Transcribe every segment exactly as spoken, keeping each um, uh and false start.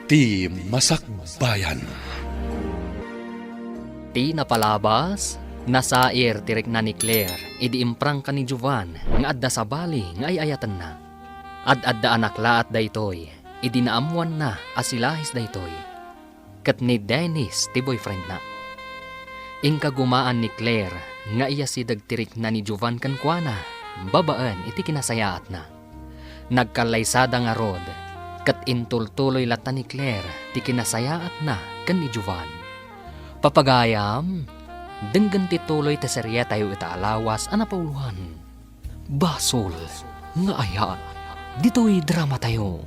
Ti Masakbayan. Ti napalabas, nasair ti rikna ni Claire idi imprangka ni Jovan nga adda sabali nga ay-ayatenna. Ad-adda a naklaat daytoy idi naammoanna a si Lahis daytoy, ket ni Dennis ti boyfriendna. Inkagumaan ni Claire nga iyasideg ti rikna ni Jovan kenkuana babaen iti kinasayaatna. Nagkallaysada ngarud, ket intultuloy latta ni Claire ti kinasayaatna ken ni Jovan. Papagayam, denggen ti tuloy ti serietayo ita a lawas a napauloan. Basol nga ayat ditoy dramatayo,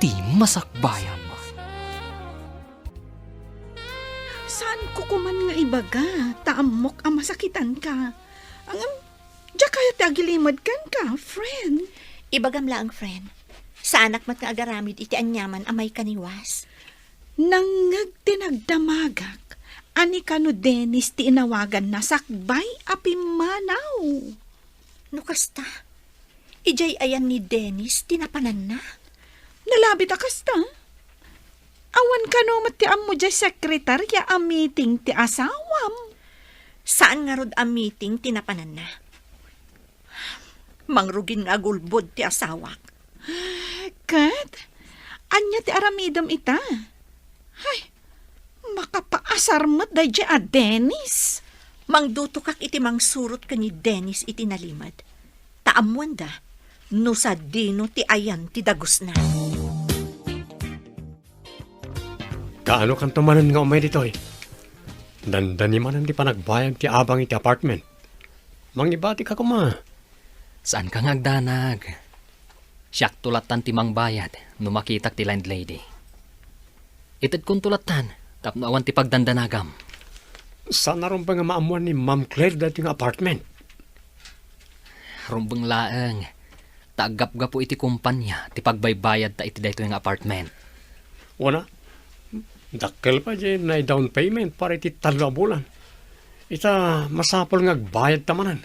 Ti Masakbayan. Saanko koman nga ibaga, ta ammok a masakitanka. Ngem, diak kayat ti agilimedka, friend. Ibagam laeng, friend. Saanak met nga agaramid iti aniaman a maikaniwas. Nangngeg ti nagdamagak a ni kano Dennis ti inawaganna sakbay a pimmanaw. No kasta, idiay ayan ni Dennis ti napananna? Nalabit a kasta. Awan kano met ti ammo diay sekretaria a meeting ti asawam. Saan ngarud a meeting ti napananna? Mangrugin nga agulbod ti asawak. Ket, ania ti aramidem ita? Ay, makapaasar met daydiay a Dennis. Mangdutokak iti mangsurot ken ni Dennis iti nalimed. Ta ammoanda no sadino ti ayan ti dagusna. Kaano kanto manen nga umay ditoy? Dandani manen ti panagbayad ti abang iti apartment. Mangibatika koma. Saanka nga agdanag. Siakto lattan ti mangbayad no makitak ti landlady. Itedkonto lattan tapno awan ti pagdandanagam. Saan a rumbeng nga maammoan ni Ma'am Claire daytoy nga apartment? Rumbeng laeng, ta aggapgapu iti kumpania ti pagbaybayadta iti daytoy nga apartment. Wana, dakkel pay diay nai-down payment para iti tallo a bulan. Ita, masapul nga agbayadta manen.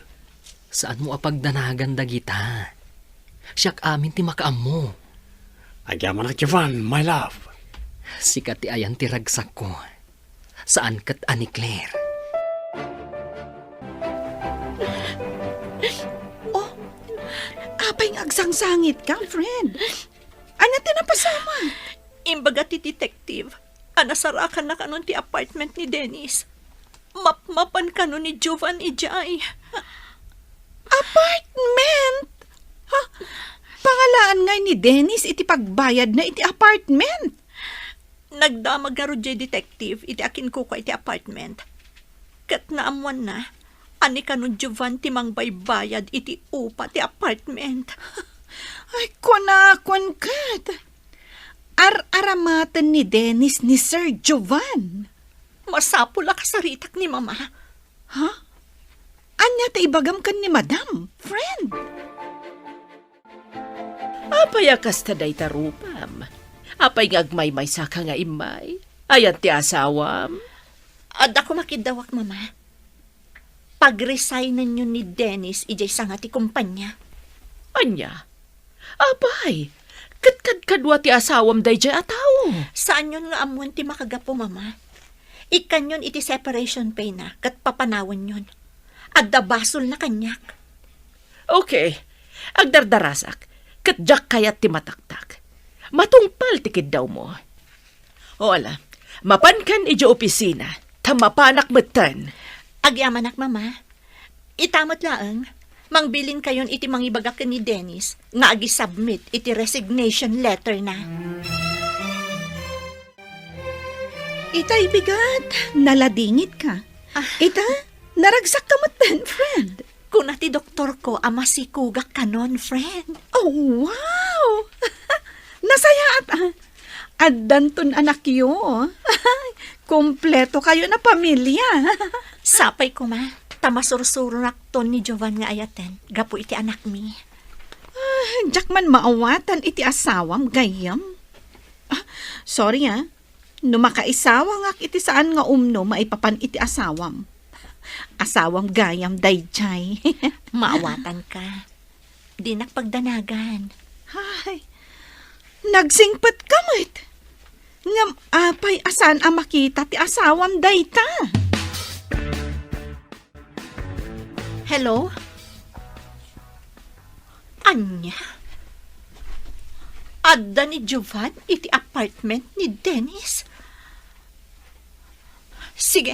Saanmo a pagdanagan dagita. Siak amin ti makaammo. Agyamanak, Jovan, my love. Sika ti ayan ti ragsakko. Saan ket a ni Claire. Oh, apay nga agsangsangitka, friend? Ania ti napasamak? Imbaga ti detective a nasarakanna kanon ti apartment ni Dennis. Mapmapan kano ni Jovan idiay. Apartment? Ha? Pangalaan ngay ni Dennis iti pagbayadna iti apartment? Nagdamag ngarud diay detective iti akinkukua iti apartment. Ket naammoanna a ni kano Jovan ti mangbaybayad iti upa ti apartment. Ay, kunakon ket. Ar-aramaten ni Dennis ni Sir Jovan. Masapul a kasaritak ni Mama. Ha? Ania ti ibagam ken ni Madam, friend? Apay a kasta dayta rupam? Apay nga agmaymaysaka nga immay? Ayan ti asawam? Adda koma kiddawak, Mama. Pagresignen-yon ni Dennis idiay sanga ti kumpanya. Ania? Apay, ket kadkadua ti asawam daydiay a tao? Saanyon nga ammoen ti makagapu, Mama. Ikkanyon iti separation pay na ket papanawenyon. Adda basolna kaniak. Okay, agdardarasak, ket diak kayat ti mataktak. Matungpal ti kiddawmo. O ala, mapankan idiay opisina, ta mapanak metten. Agyamanak, Mama. Ita met laeng, mangbilinkayon iti mangibaga ken ni Dennis nga agi-submit iti resignation letter na. Itay bigat, naladingitka. Ah. Ita, naragsakka metten, friend. Kuna ti doktorko a masikogak kanon, friend. Oh, wow! Nasayaat, ah. Addanton anakyo. Kompleto kayon a pamilya. Sapay koma, ta masursuronakton ni Jovan nga ayaten gapu iti anakmi. Ah, diak man maawatan iti asawam, gayyem. Ah, sorry, ah. No makaisawangak iti saan nga umno maipapan iti asawam. Asawam gayam daydiay. Maawatanka. Dinak pagdanagan. Ay, nagsingpetka met. Ngem Ay, a saan a makita ti asawam dayta? Hello? Ania? Adda ni Jovan iti apartment ni Dennis? Sige,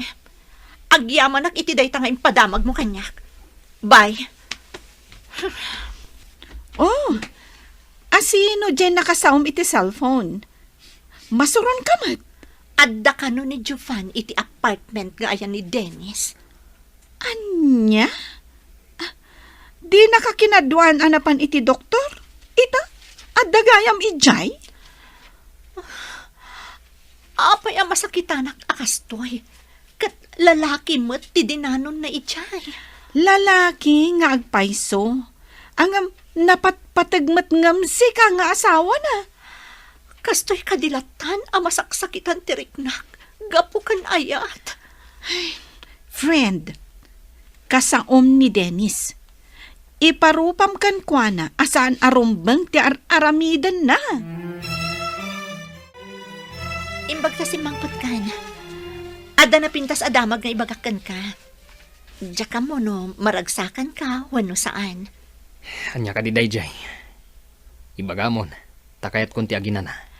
agyamanak iti dayta nga impadamagmo kaniak. Bye. Oh, asino diay nakasaom iti cellphone? Masuronka met. Adda kano ni Jovan iti apartment nga ayan ni Dennis? Ania? Ah, dinaka kinaduan a napan iti doktor? Ita, adda gayam idiay? Apay a masakitanak a kastoy? Ket lalaki met ti dinanonna idiay. Lalaki nga agpayso. Ngem napatpateg met ngem sika nga asawana. Kastoy kadi lattan a masaksakitan ti riknak gapu ken ayat. Friend, kasaom ni Dennis. Iparupam kenkuana a saan a rumbeng ti ar-aramidenna. Imbag ta simmangpetkan. Adda napintas a damag nga ibagak kenka. Diak ammo no maragsakanka wenno saan. Ania kadi daydiay? Ibagamon, ta kayatkon ti aginana.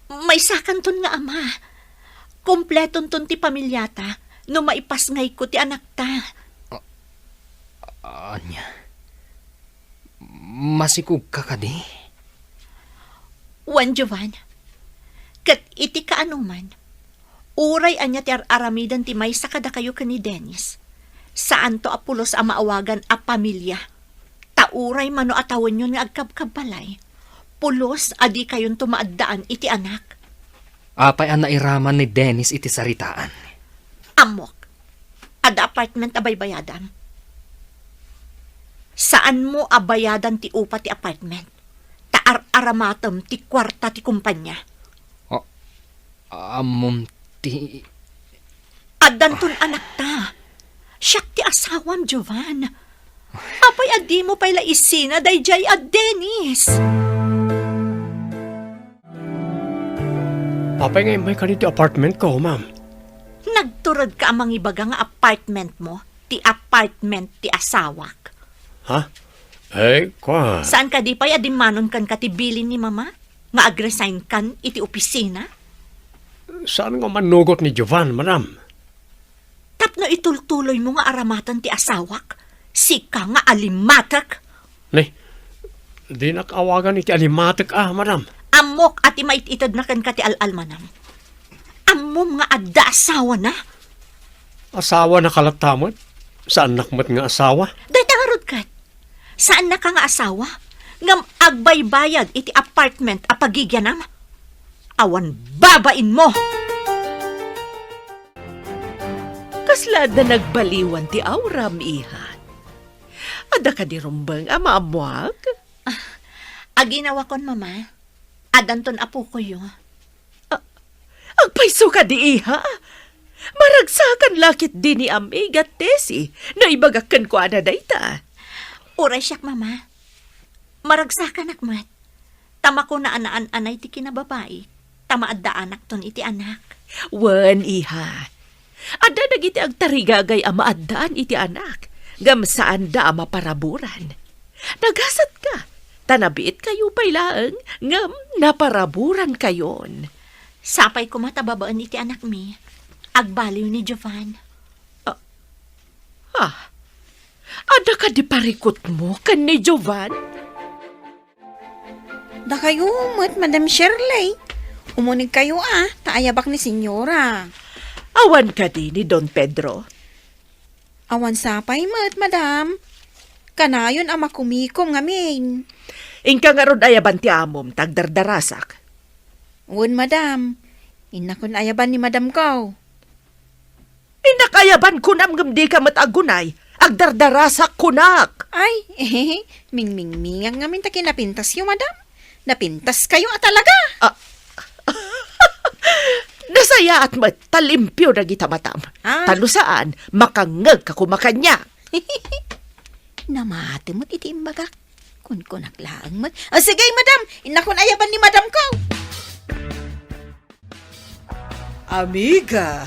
Maysakanton nga ama. Kompletonton ti pamiliata no maipasngayko ti anakta. A-, ania? Masikogka kadi? Wen, Jovan. Ket iti kaanoman, uray ania ti ar-aramiden ti maysa kadakayo ken ni Dennis, saanto a pulos a maawagan a pamilia. Ta uray mano a tawenyon nga agkabkabbalay, pulos a dikayonto maaddaan iti anak. Apay a nairaman ni Dennis iti saritaan? Ammok. Adda apartment a baybayadam. Saanmo a bayadan ti upa ti apartment. Ta ar-aramatem ti kuarta ti kompania. A-, ammom ti Addanton anakta. Siak ti asawam, Jovan. Apay a dimo pay la isina daydiay a Dennis? Apay nga immay kadi ti apartment ko, ma'am? Nagturedka a mangibaga nga apartment mo, ti apartment ti asawak. Ha? Ay, kwa. Saan kadi pay a dimmanon kenka ti bilin ni Mama nga agresign kan iti opisina? Saan nga mannugot ni Jovan, madam? Tapno itultuloy mo nga aramaten ti asawak, sika nga alimatek. Ne, dinak awagan iti alimatek a, madam. Ammok a ti mait-itedna kenka ti al-almanam. Ammom nga adda asawana. Asawana ka latta met? Saannak met nga asawa? Dayta ngarud ket. Saannaka nga asawa, ngem agbaybayad iti apartment a pagigianam. Awan babainmo! Kasla adda nagbaliwan ti auram, iha? Adda kadi rumbeng a maammoak? Ah, aginawakon, Mama. Addanton apokoyo. A-, agpayso kadi, iha? Maragsakan la ketdi ni Amiga Tessie no ibagak kenkuana dayta. Uray siak, Mama. Maragsakanak met. Ta makuna a naan-anay ti kinababai, ta maaddaanakton iti anak. Wen, iha. Adda dagiti agtarigagay a maaddaan iti anak, ngem saanda a maparaburan. Nagasatka, ta nabiitkayo pay laeng, ngem naparaburankayon. Sapay koma ta babaen iti anakmi, agbaliw ni Jovan. Ah, ah. Adda kadi parikutmo ken ni Jovan? Dakayo met, Madam Shirley. Umunegkayo a, ta ayabak ni Senyora. Awan kadi ni Don Pedro? Awan sapay met, Madam. Kanayon a makumikom ngamin. Inka ngarud ayaban ti amom, ta agdardarasak. Wen, Madam. Innakon ayaban ni Madam ko. Innak ayaban kunam ngem dika met agunay. Agdardarasak kunak. Ay, eh, mingmingmingan ngamin ta kinapintasyo, Madam. Napintaskayo a talaga. Ah. Nasayaat met ta limpio dagita matam. Ah. Ta no saan, makangngegka koma kaniak. Namati met iti imbagak. Kunkunak laeng met. Ah, sige, Madam. Innakon ayaban ni Madam ko. Amiga,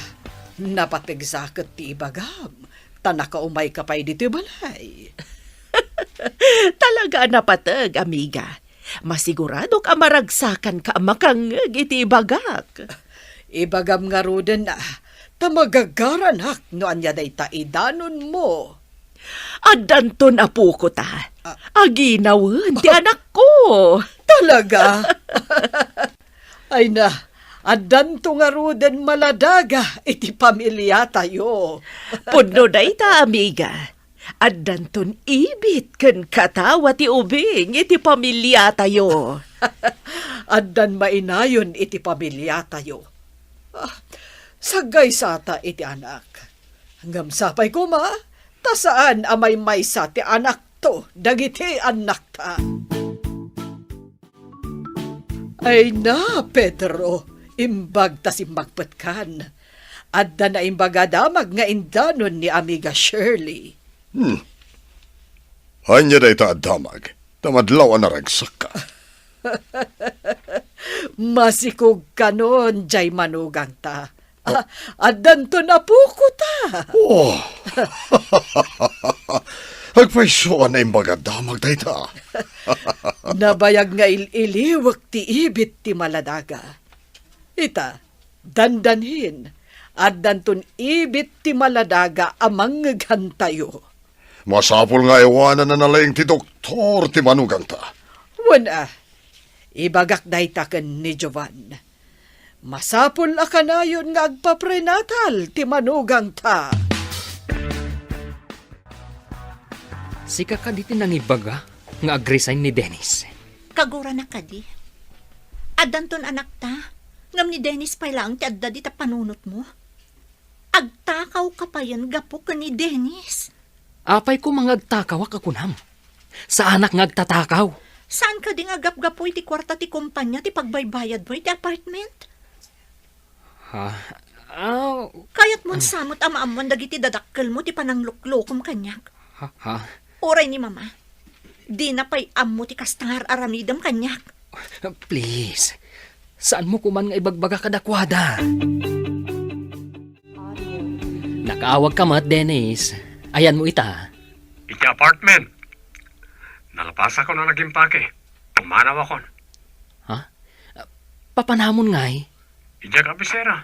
napateg sa ket ti ibagam, ta nakaumayka pay ditoy balay. Talaga a napateg, amiga. Masiguradok a maragsakanka a makangngeg iti ibagak. Ibagam ngaruden a, ta magagaranak no ania dayta idanonmo. Addanton apoko ta. Ah. Aginawen ti anakko. Talaga? Ay na, addanto ngaruden maladaga iti pamiliatayo. Pudno dayta, amiga. Addanton ibit ken katawa ti ubing iti pamiliatayo. Addan mainayon iti pamiliatayo. Ah, saggaysata iti anak. Ngem sapay koma, ta saan a maymaysa ti anakto dagiti annakta. Ay na, Pedro, imbag ta simmagpetkan. Adda naimbag a damag nga indanon ni Amiga Shirley. Hmm. Ania dayta a damag? Ta madlaw a naragsakka. Masikog kanon, jay manugangta. Ah, addanton apoko ta. Oh. Agpayso a naimbag a damag dayta. Nabayag nga il-iliwek ti ibit ti maladaga. Ita, dandanhin, addanton ibit ti maladaga a mangngeghantayo. Masapul nga awanan a nalaing ti doktor ti manugangta. Wen a, ibagak dayta ken ni Jovan. Masapul a kanayon nga agpaprenatal ti manugangta. Sika kadi ti nangibaga nga agresign ni Dennis? Kaguranak kadi. Addanton anakta, ngem ni Dennis pay laeng ti adda dita panunotmo. Agtakawka payen gapu ken ni Dennis. Apay koma nga agtakawak a kunam? Saanak nga agtatakaw. Saan kadi nga agapgapu iti kuarta ti kompania ti pagbaybayadmo iti apartment? Ha? Ah, kayatmon sa met a maammuan dagiti dadakkelmo ti panangluklukkom kaniak. Ha? Ha? Uray ni Mama, dina pay ammo ti kasta nga ar-aramidem kaniak. Please, saanmo koman nga ibagbaga kadakuada. Nakaawagka met, Dennis. Ayanmo ita. Iti apartment. Nalapasakon a nagimpake. Pumanawakon. Ha? Papanamon ngay? Idiay kabisera.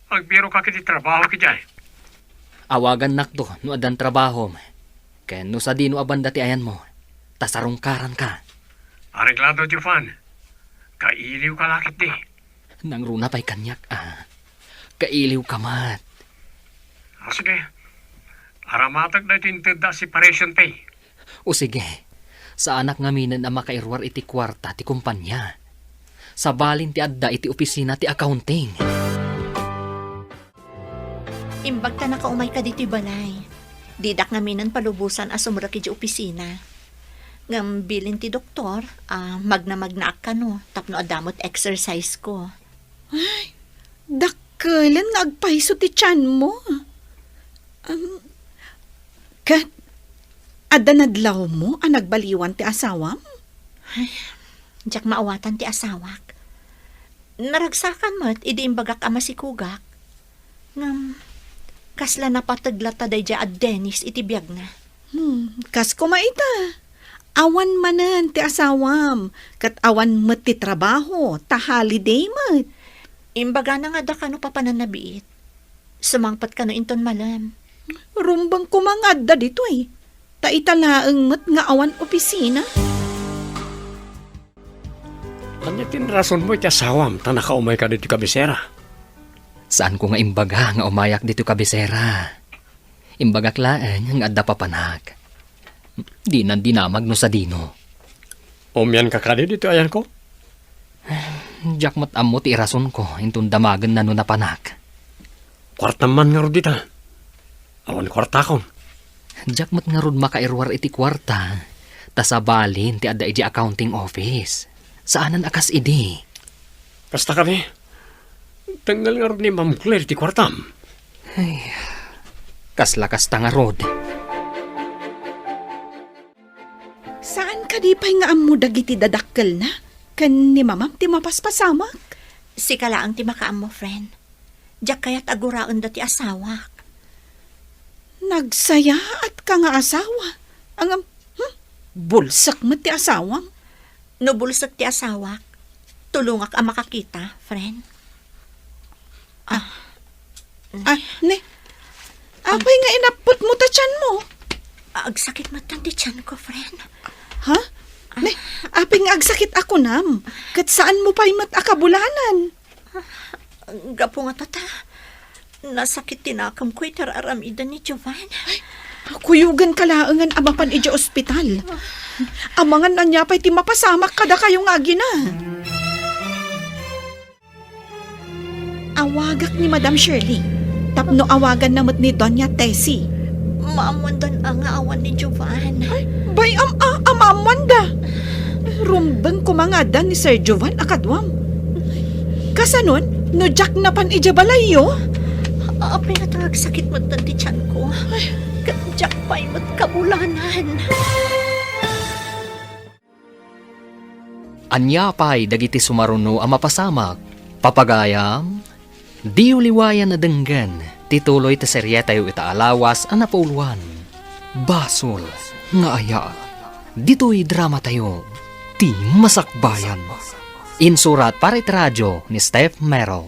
Agbirokak iti trabahok idiay. Awagannakto no addan trabahom. Ken no sadino a banda ti ayanmo, ta sarungkaranka. Areglado, Jovan. Kailiwka la ketdi. Nangruna pay kaniak a. Kailiwka met. Ah, sige. Aramatek daytoy intedda a separation pay. O sige, saanak ngaminen a makairuar iti kuarta ti kompania. Sabalin ti adda iti opisina ti accounting. Imbag ta nakaumayka ditoy balay. Didak ngaminen palubosan a sumrek idiay opisina. Ngem bilin ti doktor a magnamagnaak kano tapno adda met exercise ko. Ay, dakkelen nga agpayso ti tianmo. Am, ket, adda nadlawmo a nagbaliwan ti asawam? Ay, diak maawatan ti asawak. Naragsakan met idi imbagak a masikogak. Ngem, kasla napateg latta daydiay a Dennis iti biagna. Hmm, kas koma ita. Awan manen ti asawam, ket awan met ti trabaho, ta holiday met. Imbagana nga adda kano papananna biit. Sumangpet kano inton malem. Rumbeng koma nga adda ditoy. Ta ita laeng met nga awan opisina. Ania ti rasonmo iti asawam ta nakaumayka ditoy kabisera? Saanko nga imbaga nga umayak ditoy kabisera. Imbagak laeng nga adda papanak. Dinan dinamag no sadino. Umianka kadi ditoy ayanko? Diak met ammo ti irasonko inton damagenna no napanak. Kuartam man ngarud dita. Awan kuartakon. Diak met ngarud makairuar iti kuarta, ta sabalin ti adda idiay accounting office. Saanen a kas idi. Kasta kadi? Tengngel ngarud ni Ma'am Claire ti kuartam. Ay, kasla kasta ngarud. Saan kadi pay nga ammo dagiti dadakkelna ken ni Mamam ti mapaspasamak? Sika laeng ti makaammo, friend. Diak kayat a guraenda ti asawak. Nagsayaatka nga asawa. Ngem, hmm? Bulsek met ti asawam. No bulsek ti asawak, tulongak a makakita, friend. Ah. Ah, ne. Apay nga inappetmo ta tianmo? Agsakit met ti tianko, friend. Ha? Ne, apay nga agsakit a kunam? Ket saanmo pay met a kabulanan? Gapu nga tata, nasakit ti nakemko iti ar-aramiden ni Jovan. Ay, kuyogenka laengen a mapan idiay ospital. Amangan ania pay ti mapasamak kadakayo nga agina. Awagak ni Madam Shirley tapno awaganna met ni Doña Tessie. Maammoandan a nga awan ni Jovan. Ay, bay-am a, a maammoanda. Rumbeng koma nga adda ni Sir Jovan a kaduam. Kasanon, no diak napan idiay balayyo? Apay nga agsakit met ti tianko. Ket diak pay met kabulanan. Ania pay dagiti sumaruno a mapasamak? Papagayam, diyo liwayan a denggen ti tuloy ti serietayo ita a lawas a napauluan, Basol nga Ayat. Ditoy dramatayo, Ti Masakbayan. Insurat para iti radio ni Steph Mero.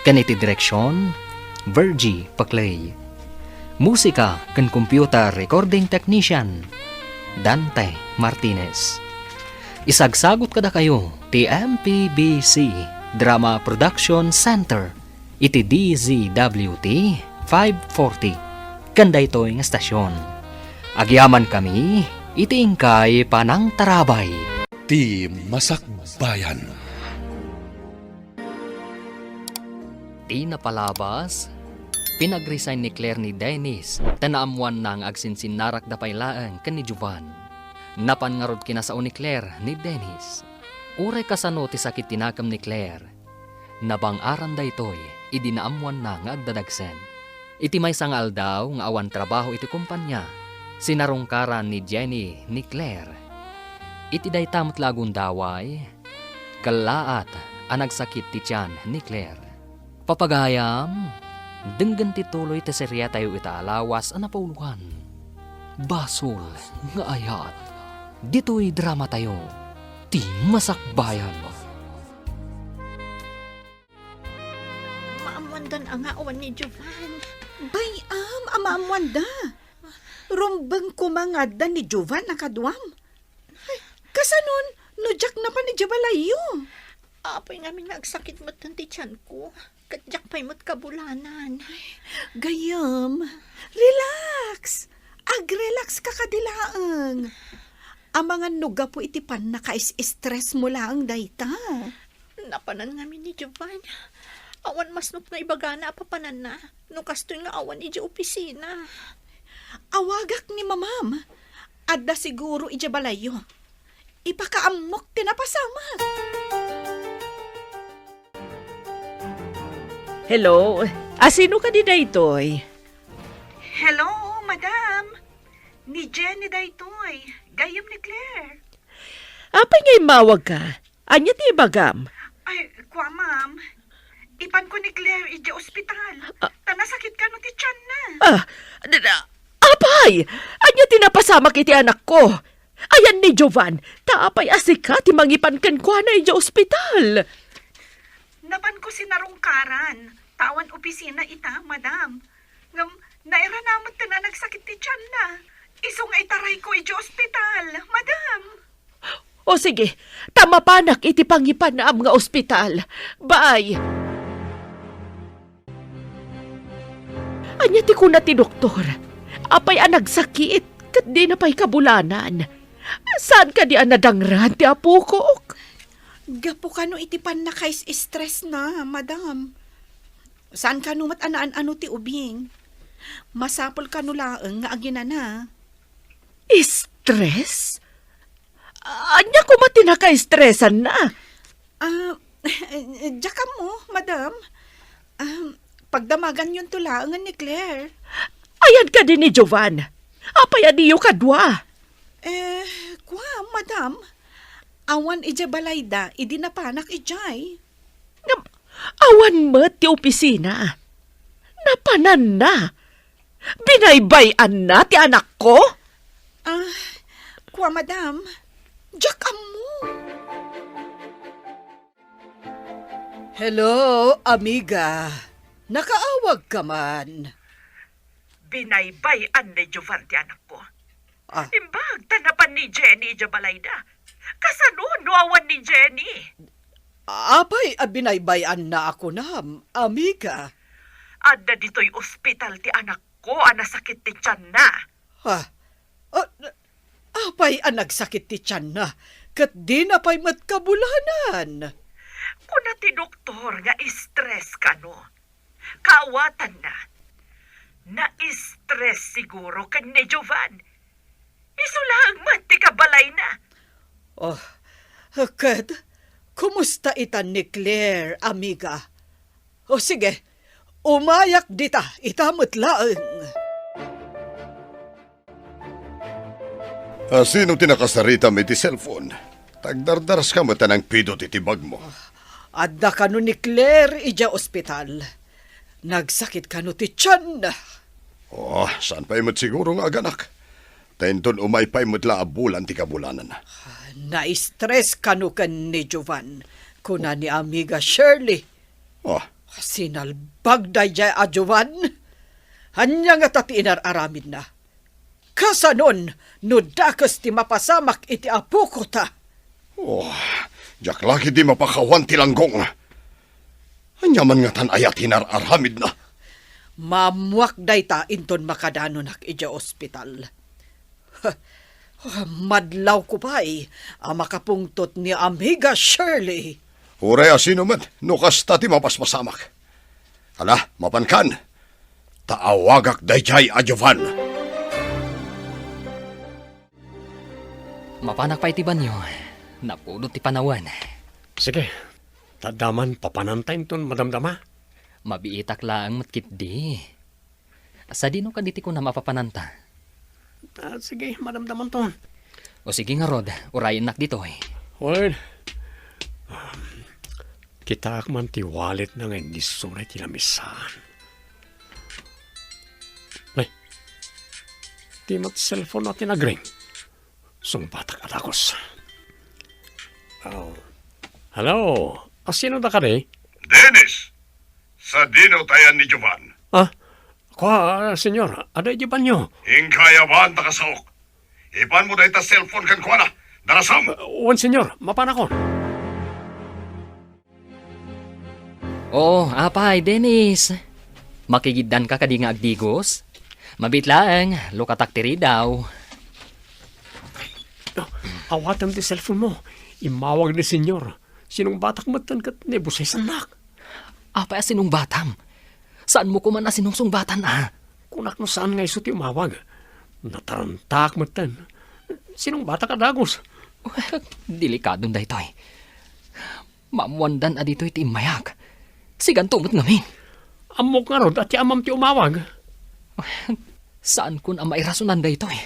Ken iti direksion, Virgie Paclay. Musika ken computer recording technician, Dante Martinez. Isagsagut kadakayo ti M P B C Drama Production Center iti D Z W T five forty ken daytoy nga stasyon. Agyamankami iti inkay panangtarabay. Ti Masakbayan. Ti napalabas, pinag-resign ni Claire ni Dennis ta naammoanna nga agsinsinnarakda pay laeng ken ni Jovan. Napan ngarud kinasao ni Claire ni Dennis. Uray kasano ti sakit ti nakem ni Claire, nabang-aran daytoy idi naammoanna nga agdadagsen. Iti maysa nga aldaw nga awan trabaho iti kompania, sinarungkaran ni Jenny ni Claire. Iti dayta met la a gundaway, kellaat a nagsakit ti tian ni Claire. Papagayam, denggen ti tuloy ti serietayo ita a lawas a napauluan, Basol nga Ayat. Ditoy dramatayo, Ti Masakbayan. Maammoandan a nga awan ni Jovan. Bay-am a maammoanda. Rumbeng koma nga adda ni Jovan a kaduam. Ay, kasanon, no diak napan idiay balayyo? Apay ngamin nga agsakit met ti tianko, ket diak pay met kabulanan. Ay, gayyem, relax. Agrelax ka kadi laeng. Amangan no gapu iti pannakais-stressmo laeng dayta. Napanan ngamin ni Jovan. Awan masnop nga ibagana a papananna no kastoy nga awan idiay opisina. Awagak ni Mamam. Adda siguro idiay balayyo. Ipakaammok ti napasamak. Hello? A, sino kadi daytoy? Hello, madam. Ni Jenny daytoy. Gayyem ni Claire. Apay nga immawagka? Ania ti ibagam? Ay, kua, ma'am. Ipanko ni Claire idiay ospital. Ah. Ta nasakit kano ti tianna. Ah, d-, d-, apay! Ania ti napasamak iti anakko? Ayan ni Jovan, ta apay a sika ti mangipan kenkuana idiay ospital? Napanko sinarungkaran, ta awan opisina ita, madam. Ngem, nairana met ti nagsakit ti tianna. Isu nga itarayko idiay ospital, madam. O sige, ta mapanak iti pangipanam nga ospital. Bye! Ania ti kuna ti doktor? Apay a nagsakit ket dina pay kabulanan? Saan kadi a nadangran ti apokok? Gapu kano iti pannakais-stressna, madam. Saan kano met a naan-ano ti ubing. Masapul kano laeng nga aginana. Stress? Ania koma ti nakaistresanna? Ah, diak ammo, madam. Ah, pagdamaganyonto laengen ni Claire. Ayan kadi ni Jovan? Apay a diyo kadua? Eh, kua, madam. Awan idiay balayda idi napanak idiay. Ngem, Awan met ti opisina. Napananna. Binaybay-anna ti anakko. Ah, kua, madam. Diak ammo. Hello, amiga. Nakaawagka man? Binaybay-an ni Jovan ti anakko. Ah. Imbag ta napan ni Jenny idiay balayda. Kasano no awan ni Jenny? Apay a binaybay-anna a kunam, amiga? Adda ditoy ospital ti anakko a nasakit ti tianna. Ha? Ah, apay a nagsakit ti tianna ket dina pay met kabulanan? Kuna ti doktor nga stress kano. Kaawatanna, na-stress siguro ken ni Jovan. Isu laeng met ti kabalayna. Oh, ket kumusta ita ni Claire, amiga? O sige, umayak dita, ita met laeng. A, sino ti nakasaritam iti cellphone? Tagdardaraska met a nangpidot iti bagmo. Adda kano ni Claire idiay ospital. Nagsakit kano ti tianna. Oh, saan pay met siguro nga aganak? Ta inton umay pay met la a bulan ti kabulanan. Na-stress kano ken ni Jovan, kuna ni amiga Shirley. Oh. Sinalbag daydiay a Jovan. Ania ngata ti inar-aramidna? Kasanon no dakes ti mapasamak iti apoko ta? Oh, diak la ketdi mapakawan ti langgong. Ania man ngatan aya ti inar-aramidna? Maammuak dayta inton makadanonak idiay ospital. Madlawko pay a makapungtot ni Amiga Shirley. Uray a sino met, no kasta ti mapaspasamak. Ala, mapankan. Ta awagak daydiay a Jovan. Mapanak pay ti banio. Napudot ti panawen. Sige. Ta adda man papananta inton madamdama. Mabiitak laeng met ketdi. Sadino kaditi kunam a papananta? Ah, sige, madamdamanton. O sige ngarud, urayennak ditoy. Wen, um, kitaak man ti walletna nga innisura iti lamisaan. Ay, di met cellphone-na ti nagring. Sungbatak a dagus. Oh. Hello? A, sino da kadi? Dennis! Sadino ti ayan ni Jovan? Ah, kua, senyor, adda idiay banio. Inka aya awan ta kasaok. Ipanmo dayta cellphone kenkuana. Darasam! Ah, wen, senyor, mapanakon. Oo, apay, Dennis. Makigiddanka kadi nga agdigos? Mabiit laeng, lukatak ti ridaw. Awatem ti cellphone-mo. Immawag ni senyor. Sinungbatak metten ket naibusesannak. Apay a sinungbatam? Saanmo koman a sinungsungbatan a? Kunak no saan nga isu ti umawag. Natarantaak metten. Sinungbatak a dagus. Well, delikadon daytoy. Maammoandan a ditoy ti immayak. Siganto met ngamin. Ammok ngarud a ti amam ti umawag. Saankon a mairasonan daytoy.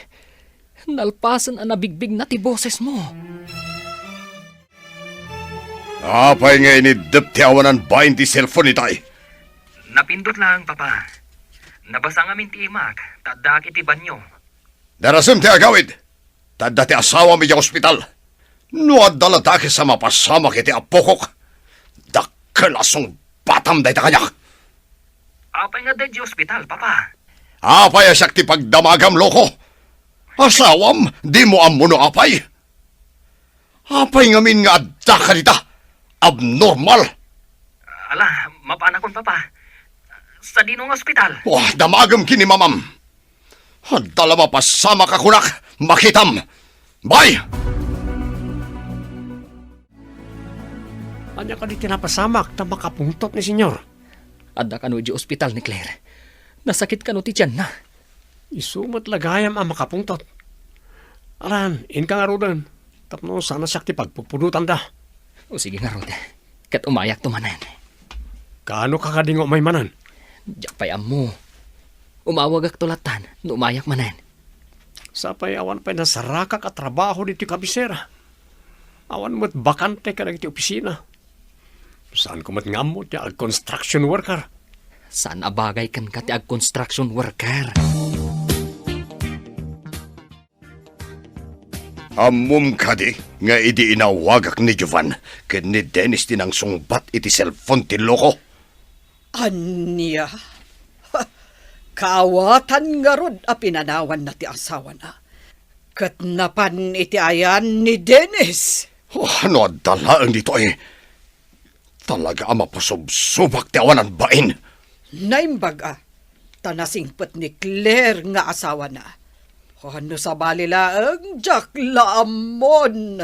Nalpasen a nabigbigna ti bosesmo. Apay nga iniddep ti awanan bain ti cellphone itay? Napindot laeng, Papa. Nabasa ngamin ti imak, ta addaak iti banio. Darasem ti agawid. Ta adda ti asawam idiay ospital. No adda la dakes a mapasamak iti apokok, dakkel a sungbatam dayta kaniak. Apay nga adda idiay ospital, Papa? Apay a siak ti pagdamagam, loko? Asawam, dimo ammo no apay? Apay ngamin nga adda kadita? Abnormal! Ala, mapanakon, Papa. Sadino nga ospital? Wah, damagem ken ni mamam. Adda la mapasamak a kunak, makitam. Bye! Ania kadi ti napasamak ta makapungtot ni Senyor? Adda kano idiay ospital ni Claire. Nasakit kano ti tianna. Isu met la gayam a makapungtot. Alan, inka ngaruden. Tapno saan a siak ti pagpudpudotanda. O sige ngarud. Ket umayakto manen. Kaano ka kadi nga umay manen? Diak pay ammo. Umawagakto lattan no umayak manen. Sapay awan pay nasarakak a trabaho ditoy kabisera. Awan met bakante kadagiti opisina. Saanko met nga ammo ti ag-construction worker. Saan a bagay kenka ti ag-construction worker. Ammom kadi nga idi inawagak ni Jovan ken ni Dennis ti nangsungbat iti cellphone ti loko? Ania? Kaawatan ngarud a pinanawanna ti asawana. Ket napan iti ayan ni Dennis. Oh, no adda laeng ditoy, talaga a mapasubsobak ti awanan bain. Naimbag a, ta nasingpet ni Claire nga asawana. Oh, no sabali laeng, diak la ammon.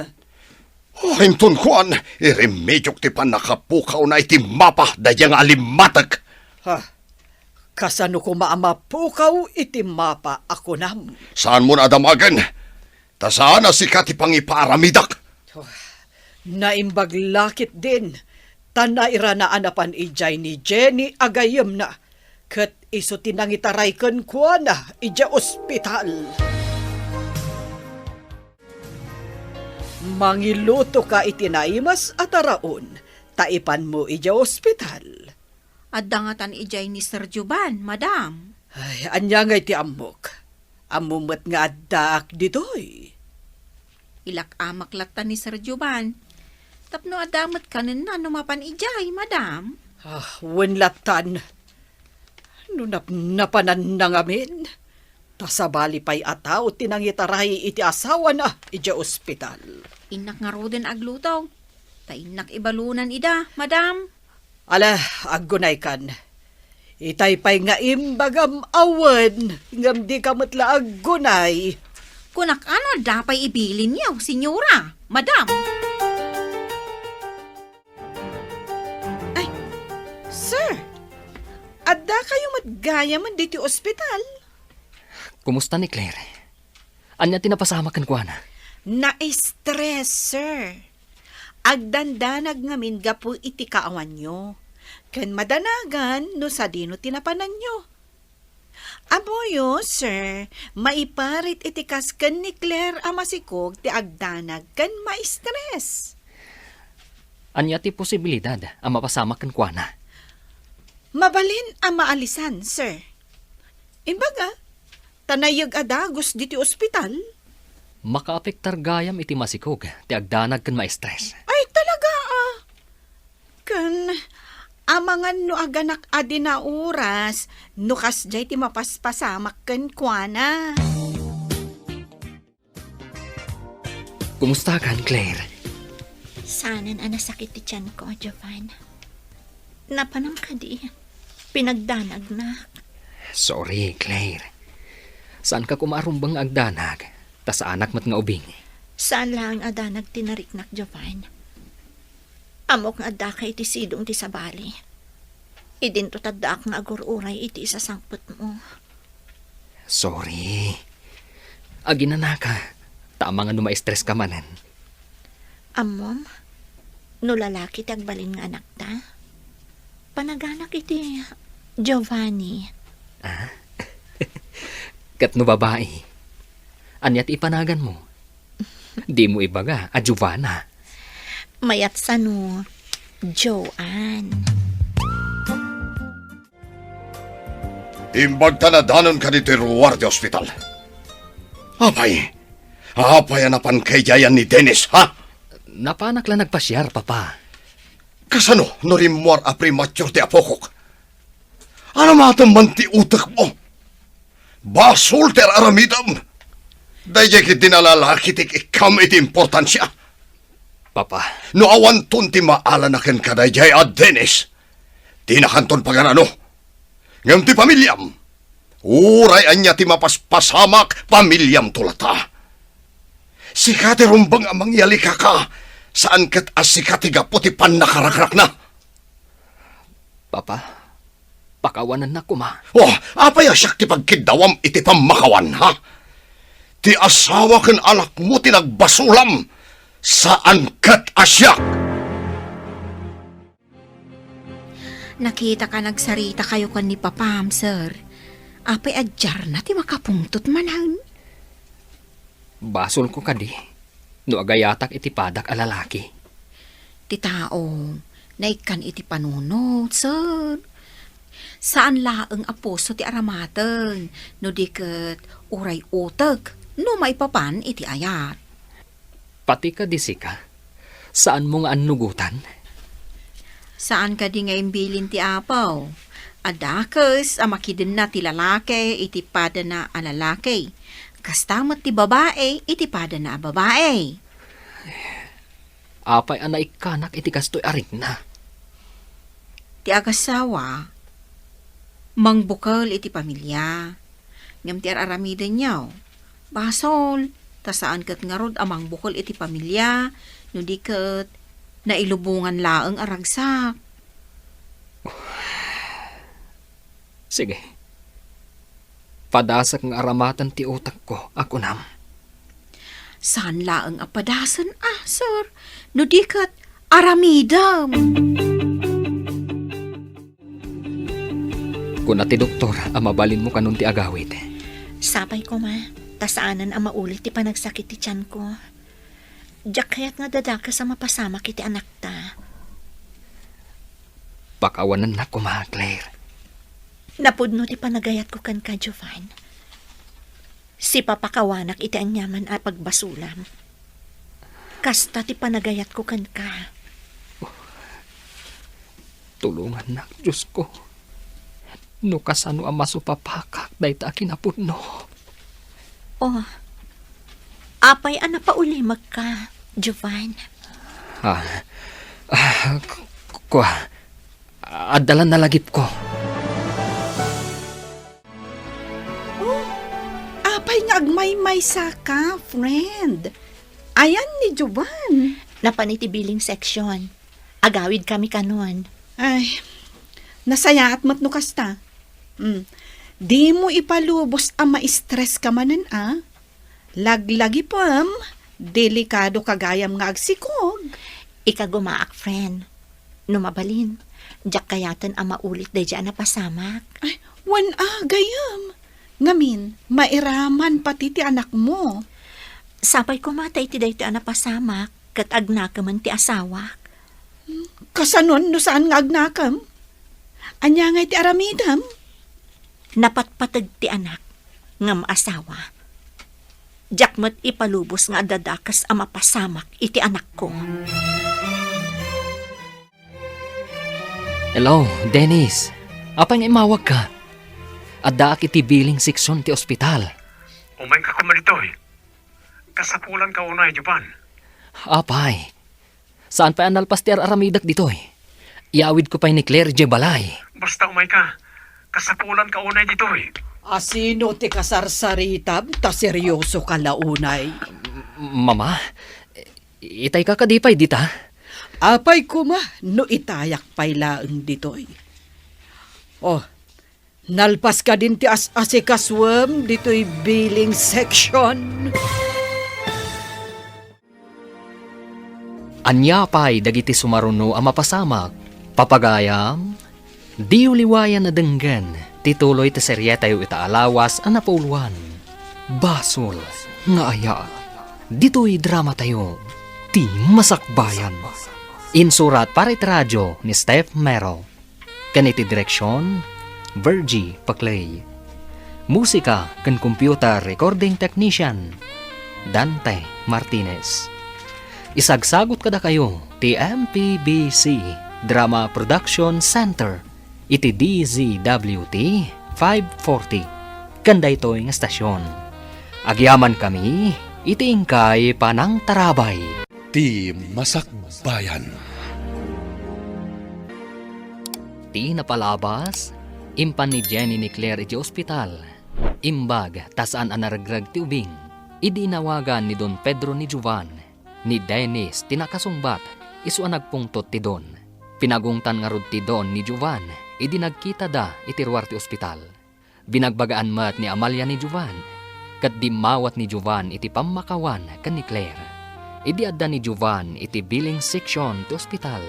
Oh, inton kuan, iremediok ti pannakapukawna iti mapa daydiay nga alimmatek. Ha? Kasano koma a mapukaw iti mapa a kunam? Saanmon a damagen, ta saan a sika ti pangipaaramidak. Oh, naimbag la ketdin, ta nairana a napan idiay ni Jenny a gayyemna, ket isu ti nangitaray kenkuana idiay ospital. Mangilutoka iti naimas a taraon, ta ipanmo idiay ospital. Adda ngatan idiay ni Sir Jovan, madam. Ay, ania ngay ti ammok? Ammom met nga addaak ditoy. Ilak-amak latta ni Sir Jovan. Tapno adda met kanenna no mapan idiay, madam. Ah, wen lattan. No napnapananna ngamin, ta sabali pay a tao ti nangitaray iti asawana idiay ospital. Innak ngaruden agluto, ta innak ibalunan ida, madam. Ala, aggunaykan. Itay pay nga imbagam a wen, ngem dika met la aggunay. Kunak, ano adda pay ibilinyo, senyora, madam? Ay, sir, adda kayo met gayamen ditoy ospital? Kumusta ni Claire? Ania ti napasamak kenkuana? Na-stress, sir. Agdandanag ngamin gapu iti kaawanyo. Ken madanagan no sadino ti napananyo. Ammoyo, sir, maiparit iti kas ken ni Claire a masikog ti agdanag ken ma-stress. Ania ti posibilidad a mapasamak kenkuana? Mabalin a maalisan, sir. Imbaga, ta nayeg a dagus ditoy ospital. Makaapektar gayam iti masikog ti agdanag ken ma-stress. Ay, talaga, ah. Ken, amangan no aganak a di nauras, no kasdiay ti mapaspasamak kenkuana. Kumustakan, Claire? Saanen a nasakit ti tianko, Jovan. Napanam kadi, pinagdanagnak. Sorry, Claire. Saanka koma a rumbeng nga agdanag, ta saanak met nga ubing. Saan laeng a danag ti nariknak, Jovan. Ammok nga addaka iti sidong ti sabali. Idinto ti addaak nga agur-uray iti isasangpetmo. Sorry. Aginanaka, ta amangan no ma-stress ka manen. Ammom, no lalaki ti agbalin nga anakta, panaganak iti Giovanni. Ah? Ket no babai, ania ti ipanaganmo? Dimo ibaga a Giovanna. Mayat sano, Joanne. Imbag ta nadanon ka ditoy ruar ti ospital. Apay? Apay a napanka idiay ni Dennis, ha? Napanak la nagpasiar, Papa. Kasano no rimmuar a premature ti apokok? Ano matem man ti utekmo? Basol ti ar-aramidem. Daydiay ketdi a lalaki ti ikkam iti importansia. Papa. No awanton ti maalana kenka daydiay a Dennis, dinakanton pagan-ano. Ngem ti pamiliam, uray ania ti mapaspasamak, pamiliamto latta. Sika ti rumbeng a mangialikaka, saan ket a sika ti gapu ti pannakarakrakna. Papa, pakawanennak koma. Oh, apay a siak ti pagkiddawam iti pammakawan, ha? Ti asawa ken anakmo ti nagbasolam, saan ket a siak. Nakitak a nagsaritakayo ken ni Papam, sir. Apay a diarna ti makapungtot manen? Basolko kadi no agayatak iti padak a lalaki. Ti tao, Naikkan iti panunot, sir. Saan laeng a puso ti aramaten, no di ket uray utek, no maipapan iti ayat. Pati kadi sika, saanmo nga annugotan? Saan kadi nga imbilin ti Apo a dakes a makidenna ti lalaki iti padana a lalaki, kasta met ti babai iti padana a babai? Apay a naikkanak iti kastoy a rikna? Ti agasawa, mangbukel iti pamilia, ngem ti ar-aramidenyo, basol, ta saan ket ngarud a mangbukel iti pamilia, no di ket nailubongan laeng a ragsak. Sige. Padasek nga aramaten ti utekko a kunam. Saan laeng a padasen, ah, sir, no di ket aramidem. Kuna ti doktor a mabalinmo kanon ti agawid. Sapay koma, ta saanen a maulit ti panagsakit ti tianko. Diak kayat nga dadakes a mapasamak iti anakta. Pakawanennak koma, Claire. Napudno ti panagayatko kenka, Jovan. Sipapakawanak iti aniaman a pagbasolam. Kasta ti panagayatko kenka. Tulongannak, Diosko. No kasano a masupapakak dayta a kinapudno. Oh, apay a napaulimekka, Jovan? Ah, ah, k-, kua, adda la nalagipko. Oh, apay nga agmaymaysa ka, friend? Ayan ni Jovan. Napan iti billing section. Agawid kami kanon. Ay, nasayaat met no kasta. Mm. Dimo ipalubos a ma-stress ka manen, a? Laglagipem, delikado ka gayam nga agsikog. Ikagumaak, friend. No mabalin, diak kayaten a maulit daydiay a napasamak. Ay, wen a, gayam. Ngamin, mairaman pati ti anakmo. Sapay koma ta iti daytoy a napasamak, ket agnakemen ti asawak. Hmm, kasanon no saan nga agnakem? Ania ngay ti aramidem? Napatpateg ti anak, ngem asawa. Diak met ipalubos nga adda dakes a mapasamak iti anakko. Hello, Dennis. Apay nga immawagka? Addaak iti billing section ti ospital. Umayka koma ditoy. Kasapulanka unay, Jovan. Apay, saan pay a nalpas ti ar-aramidek ditoy? Iyawidko pay ni Claire idiay balay. Basta umayka. Kasapulanka unay ditoy. Asino ti kasarsaritam ta seriosoka la unay? M-, Mama, itayka kadi pay dita? Apay koma no itayak pay laeng ditoy. Oh, nalpas kadin ti as-asikasuem ditoy billing section? Ania pay dagiti sumaruno a mapasamak? Papagayam, diyo liwayan a denggen ti tuloy ti serietayo ita a lawas a napauluan, Basol nga Ayat. Ditoy dramatayo, Ti Masakbayan. Insurat para iti radio ni Steph Mero. Ken iti direksion, Virgie Paclay. Musika ken computer recording technician, Dante Martinez. Isagsagut kadakayo ti M P B C Drama Production Center iti D Z W T five forty ken daytoy nga estasion. Agyamankami iti inkay panangtarabay. Ti Masakbayan. Ti napalabas, impan ni Jenny ni Claire iti ospital. Imbag ta saan a naregreg ti ubing. Idi inawagan ni Don Pedro ni Jovan, ni Dennis ti nakasungbat, isu a nagpungtot ti Don. Pinagungtan ngarud ti Don ni Jovan idi nagkitada iti ruar ti ospital. Binagbagaan met ni Amalia ni Jovan, ket dimmawat ni Jovan iti pammakawan ken ni Claire. Idi adda ni Jovan iti billing section ti ospital,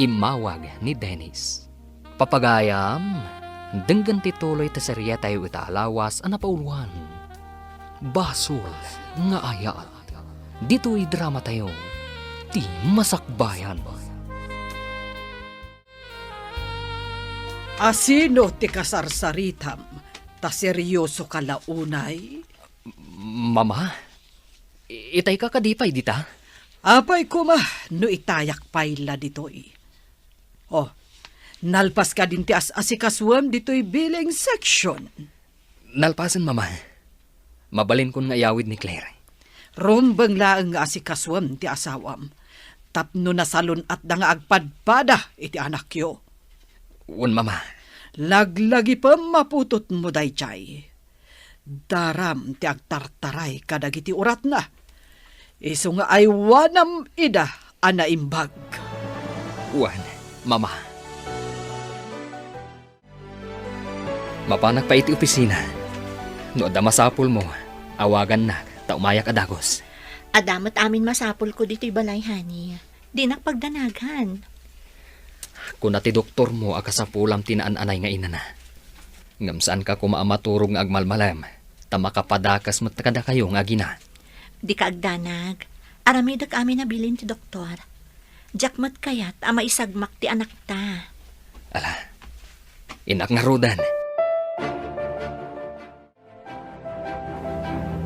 immawag ni Dennis. Papagayam, denggen ti tuloy ti serietayo ita a lawas a napauluan, Basol nga Ayat. Ditoy dramatayo, Ti Masakbayan. Asino ti kasarsaritam? Ta seriosoka la unay? Mama, i-, itayka kadi pay dita? Apay koma no itayak pay la ditoy. Oh, nalpas kadin ti as-asikasuem ditoy billing section? Nalpasen, Mama. Mabalinkon nga iyawid ni Claire. Rumbeng laeng nga asikasuem ti asawam tapno nasalun-atda nga agpadpada iti anakyo. Wen, Mama. Laglagipem maputotmo daydiay. Daram ti agtartaray kadagiti uratna. Isu nga aywanam ida a naimbag. Wen, Mama. Mapanak pay iti opisina. No adda masapulmo, awagannak ta umayak a dagus. Adda met amin masapulko ditoy balay, honey. Dinak pagdanagan. Kuna ti doktormo a kasapulam ti naan-anay nga inana. Ngem saanka koma a maturog nga agmalmalem, ta makapadakas met kadakayo nga agina. Dika agdanag. Aramidek amin a bilin ti doktor. Diak met kayat a maisagmak ti anakta. Ala, innak ngaruden.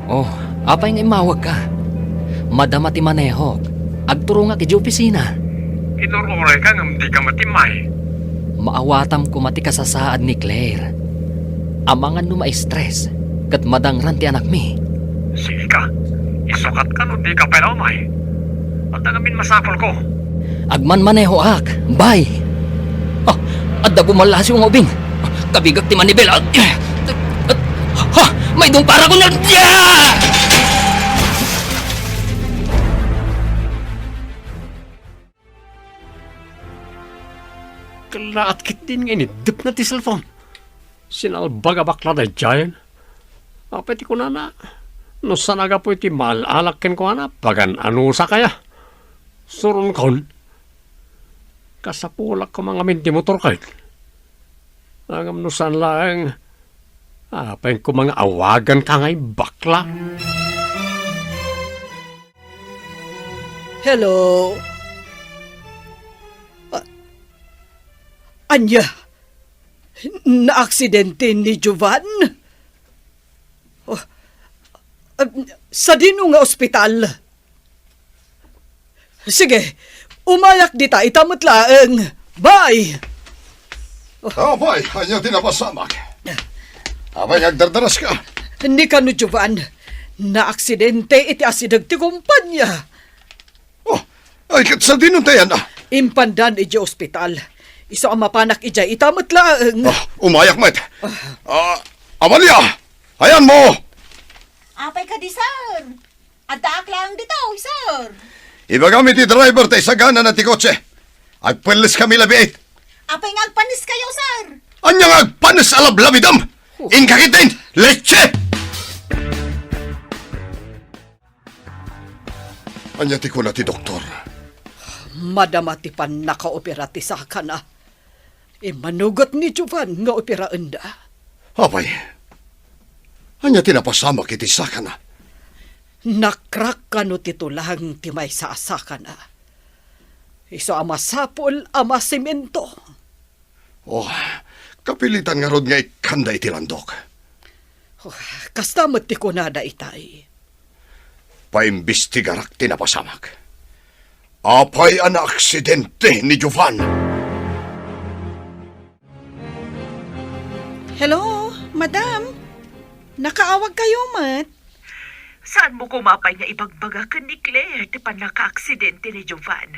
Oh, apay nga immawagka? Madama ti manehok. Agturongak idiay opisina. Inururay ka ngem di ka matimmay. Maawatam koma ti kasasaad ni Claire. Amangan no ma-stress ket madangran ti anakmi. Sige ka. Isukat ka no di ka pay la umay. Adda ngamin masapulko. Agmanmanehoak. Bye. Ah, adda gumallasiw nga ubing. Kabigak ti manibela. Ah, ah, ah, maidong para ko na. Ah! Kallaat ketdin nga iniddepna ti cellphone. Sinalbag a bakla daydiayen. Apay ti kunana? No saan a gapu iti maal-alak kenkuana, pagan-anusak aya? Suronkon. Kasapulak koma ngamin ti motor ket. Ngem no saan laeng, apay koma nga awaganka ngay bakla? Hello? A-, ania? Naaksidente ni Jovan? Oh, ah, sadino nga ospital? Sige, umayak dita ita met laeng. Bye! Apay, ania ti napasamak? Apay nga agdardaraska? Ni kano Jovan, naaksidente iti asideg ti kumpanya. Oh, ay, ket sadino ti ayanna? Impandan idiay ospital. Isu a mapanak idiay ita met laeng. Ah, umayak met. Ah. Ah, Amalia! Ayanmo! Apay kadi, sir? Addaak laeng ditoy, sir. Ibagam iti driver ta isaganana ti kotse. Agpelleskami labiit. Apay nga agpanneskayo, sir? Ania nga agpannes a lablabidem? Oh. Inka ketdin, leche! Ania ti kuna ti doktor? Madama ti pannakaopera ti sakana. Immanugot ni Jovan nga operaenda. Apay, ania ti napasamak iti sakana? Nakrak kano ti tulang ti maysa a sakana. Isu a masapul a masemento. Oh, kapilitan ngarud nga ikkanda iti landok. Oh, kasta met ti kunada itay. Paimbestigarak ti napasamak. Apay a naaksidente ni Jovan? Hello, madam. Nakaawagkayo met? Saanmo koma pay nga ibagbaga ken ni Claire ti pannakaaksidente ni Jovan?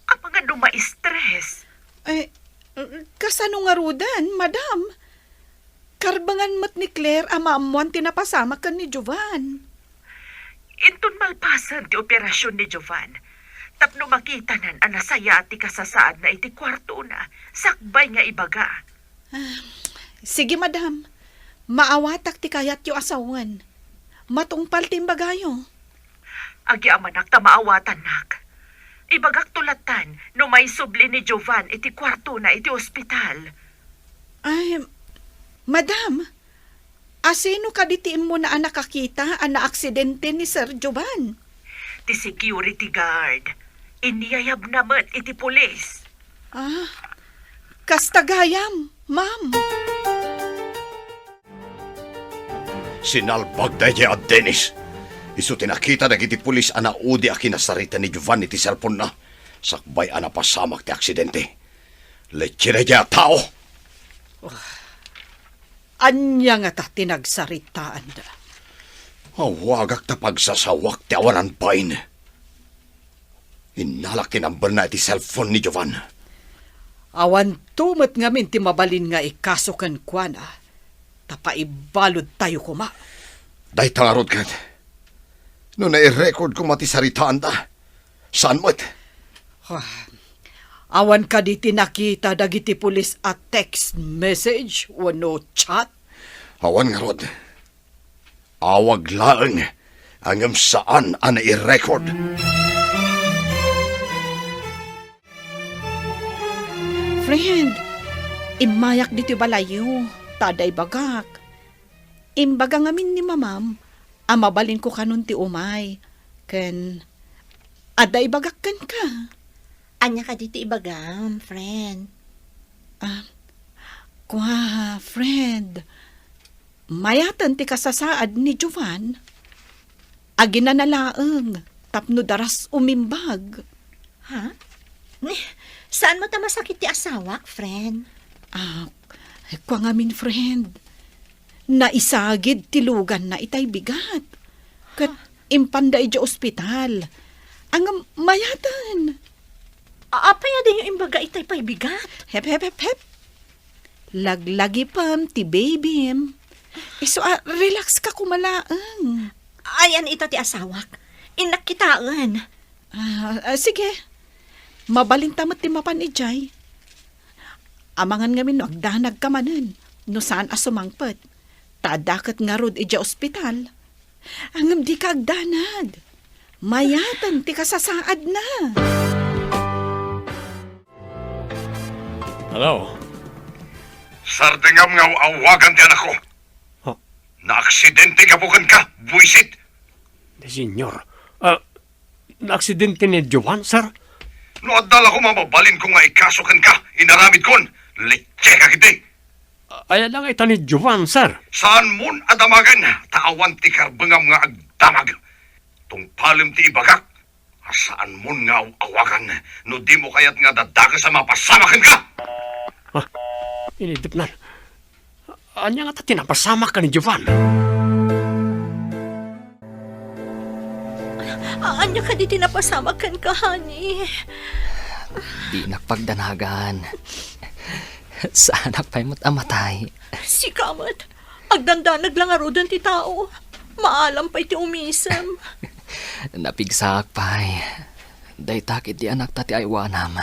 Amangan no ma-stress. Ay, kasano ngaruden, madam? Karbengan met ni Claire a maammoan ti napasamak ken ni Jovan. Inton malpasen ti operasion ni Jovan, tapno makitanan a nasayaat ti kasasaadna iti kuartona, sakbay nga ibaga. Ah, sige, madam. Maawatak ti kayatyo a sawen. Matungpal ti imbagayo. Agyamanak ta maawatannak. Ibagakto lattan no maisubli ni Jovan iti kuartona iti ospital. Ay, madam, asino kadi ti immuna a nakakita a naaksidente ni Sir Jovan? Ti security guard. Inyayabna met iti pulis. Ah, kasta gayam. Ma'am! Sinalbag daydiay a Dennis. Isu ti nakita dagiti pulis a naudi a kinasarita ni Jovan iti cellphone-na, sakbay a napasamak ti aksidente. Letse daydiay a tao! Ania ngata ti nagsaritaanda? Awagak ta pagsasawak ti awanan bain. Innalak ti number-na iti cellphone ni Jovan. Awanto met ngamin ti mabalin nga ikaso kenkuana, ta paibaludtayo koma. Dayta ngarud ket, no nai-record koma ti saritaanda, saan met? Ah, awan kadi ti nakita dagiti pulis a text message wenno chat? Awan ngarud. Awag laeng, ngem saan a nai-record. Friend, immayak ditoy balayyo, ta adda ibagak. Imbaga ngamin ni Mamam a mabalinko kanon ti umay, ken adda ibagak kenka. Ania kadi ti ibagam, friend? Ah, kua, friend. Mayaten ti kasasaad ni Jovan. Aginana laeng tapno daras umimbag. Ha? Ni, saan met a masakit ti asawak, friend? Ah, kua ngamin, friend. Naisagid ti luganna itay bigat. Ket impanda idiay ospital. Ngem mayaten. A-, apay a diyo imbaga itay pay bigat? Hep, hep, hep, hep. Laglagipem ti babym. Isu a, relax ka koma laeng. Ayan ita ti asawak. Innak kitaen. Ah, ah, sige. Mabalinta met ti mapan idiay. Amangan ngamin no agdanagka manen, no saan a sumangpet. Ta adda ket ngarud idiay ospital. Ngem dika agdanag. Mayaten ti kasasaadna. Hello? Sardengam nga aw-awagan ti anakko. Huh? Naaksidente gapu kenka, buisit. Di, senyor. Ah, naaksidente ni Jovan, sir? No adda la koma mabalinko nga ikaso kenka, inaramidkon. Litseka kiti. Ah, aya la nga ita ni Jovan, sir? Saanmon a damagen, ta awan ti karbengam nga agdamag. Tungpalem ti ibagak, a saanmon nga aw-awagan no dimo kayat nga dadakes a mapasamak kenka. Ah, inidepnan. Ania ngata ti napasamak ken ni Jovan? A-, ania kadi ti napasamak kenka, honey? Dinak pagdanagan. Saanak pay met a matay. Sika met, agdandanag la ngaruden ti tao. Maalam pay ti umisem. Napigsaak pay. Dayta ketdi anakta ti aywanam.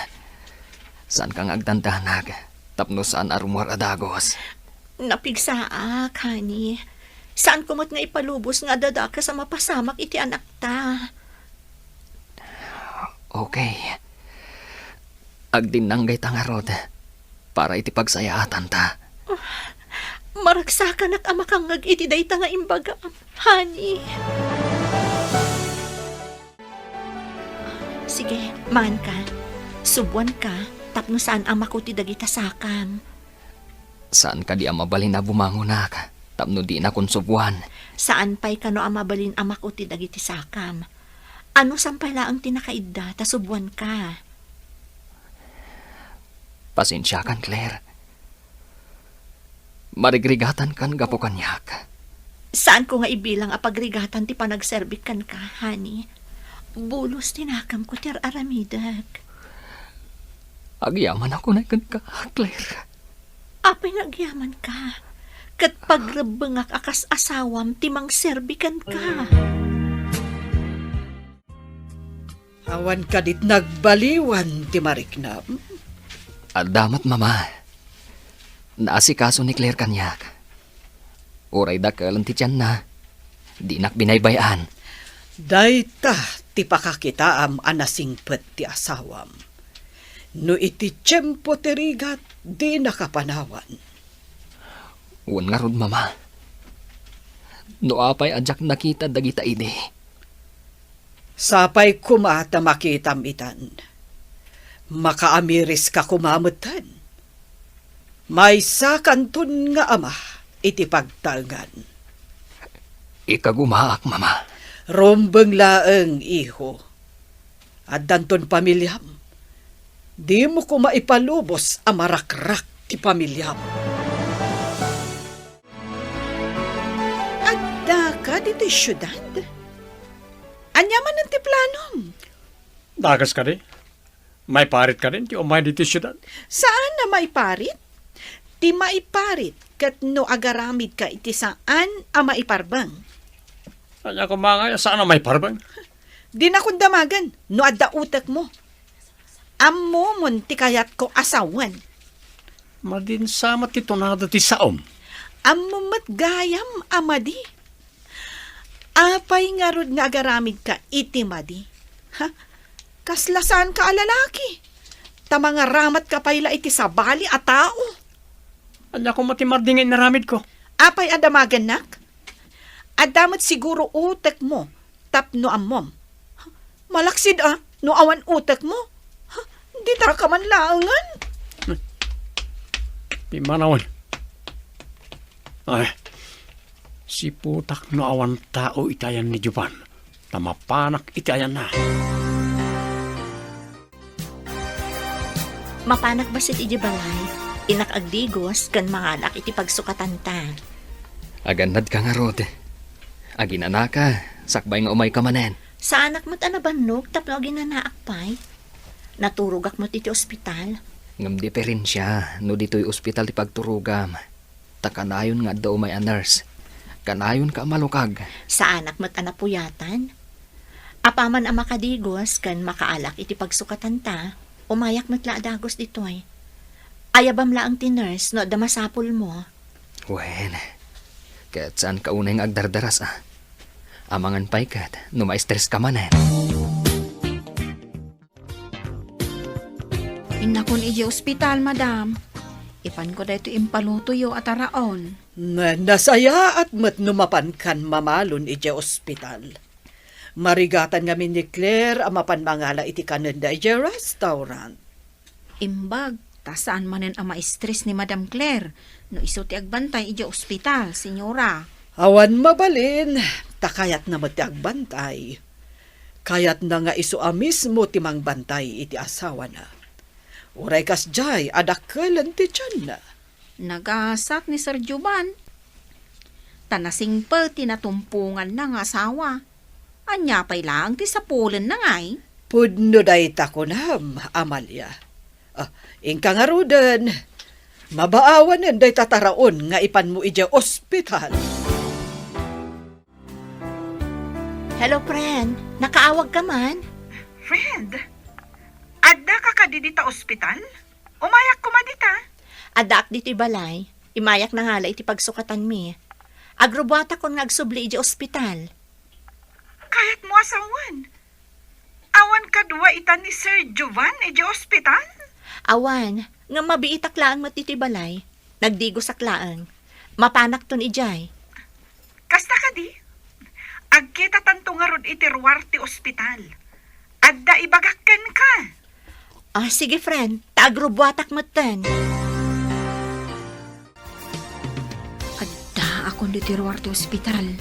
Saanka nga agdandanag tapno saan a rummuar a dagus. Napigsaak, honey. Saanko met nga ipalubos nga adda dakes a mapasamak iti anakta. Okay. Agdinnanggayta ngarud para iti pagsayaatanta. Maragsakanak a makangngeg iti dayta nga imbagam, honey. Sige, maanka. Subuanka, tapno saan a makuti dagita sakam. Saan kadi a mabalin a bumangonak tapno dinakon subuan? Saan pay kano a mabalin a makuti dagiti sakam? Anusan pay laeng ti nakaidda ta subuanka? Pasensiakan, Claire. Marigrigatankan gapu kaniak. Saanko nga ibilang a pagrigatan ti panagserbik kenka, honey. Bulos ti nakemko ti ar-aramidek. Agyamanak unay kenka, Claire. Apay nga agyamanka? Ket pagrebbengak a kas asawam ti mangserbi kenka. Awan kadit nagbaliwan ti mariknam? Adda met, Mama. Naasikaso ni Claire kaniak. Uray dakelen ti tianna, dinak binaybay-an. Dayta ti pakakitaam a nasingpet ti asawam. No iti tiempo ti rigat, dinaka panawan. Wen ngarud, Mama. No apay a diak nakita dagita idi? Sapay koma ta makitam itan. Makaamiriska koma metten. Maysakanton nga ama iti pagtaengan. Ikagumaak, Mama. Rumbeng laeng, iho. Addanton pamiliam. Dimo koma ipalubos a marakrak ti pamiliam. Addaka ditoy siudad? Ania manen ti planom? Dakes kadi? Maiparit kadin ti umay ditoy siudad? Saan a maiparit? Ti maiparit ket no agaramidka iti saan a maiparbeng. Ania koma nga saan a maiparbeng? Dinakon damagen no adda utekmo. Ammomon ti kayatko a sawen. Madin sa met ti tunada ti saom. Ammom met gayam a madi. Apay ngarud nga agaramidka iti madi? Ha? Kasla saanka a lalaki. Ta mangaramatka pay la iti sabali a tao. Ania koma ti marding nga inaramidko? Apay a damagennak? Adda met siguro utekmo tapno ammom. Malaksid a, no awan utekmo. Ha? Ditaka man laengen. Pimmanawen. Ay, siputak no awan tao iti ayan ni Jovan, ta mapanak iti ayanna. Mapanak bassit idiay balay, innak agdigos ken mangalak iti pagsukatanta. Agannadka ngarud. Aginanaka, sakbay nga umayka manen. Saanak met a nabannog tapno aginanaak pay. Naturogak met iti ospital. Ngem diferensia no ditoy ospital ti pagturogam. Ta kanayon nga adda umay a nurse. Kanayonka a malukag. Saanak met a napuyatan. Apaman a makadigos ken makaalak iti pagsukatanta, umayak met la a dagus ditoy. Ayabam laeng ti nurse no adda masapulmo. Wen, ket saanka unay nga agdardaras a. Amangan pay ket no ma-stress ka manen. Innakon idiay ospital, madam. Ipanko daytoy impalutoyo a taraon. Na-, nasayaat met no mapankan mamalon idiay ospital. Marigatan ngamin ni Claire a mapan mangala iti kanenda idiay restaurant. Imbag, ta saan manen a ma-stress ni Madam Claire no isu ti agbantay idiay ospital, senyora. Awan mabalin, ta kayatna met ti agbantay. Kayatna nga isu a mismo ti mangbantay iti asawana. Uray kasdiay a dakkelen ti tianna. Nagasat ni Sir Jovan. Ta nasingpet ti natumponganna nga asawa. Ania pay laeng ti sapulenna ngay? Pudno dayta kunam, Amalia. Ah, inka ngaruden. Mabaawanen dayta taraon nga ipanmo idiay ospital. Hello, friend. Nakaawagka man? Friend, addaka kadi dita ospital? Umayak koma dita. Addaak ditoy balay. Imayak nangala iti pagsukatanmi. Agrubuatakon nga agsubli idiay ospital. Kayatmo a sawen? Awan kadua ita ni Sir Jovan idiay ospital? Awan, ngem mabiitak laeng met ditoy balay. Nagdigosak laeng. Mapanakton idiay. Kasta kadi? Agkitatanto ngarud iti ruar ti ospital. Adda ibagak kenka. Ah, sige, friend. Ta agrubuatak metten. Addaakon ditoy ruar ti ospital.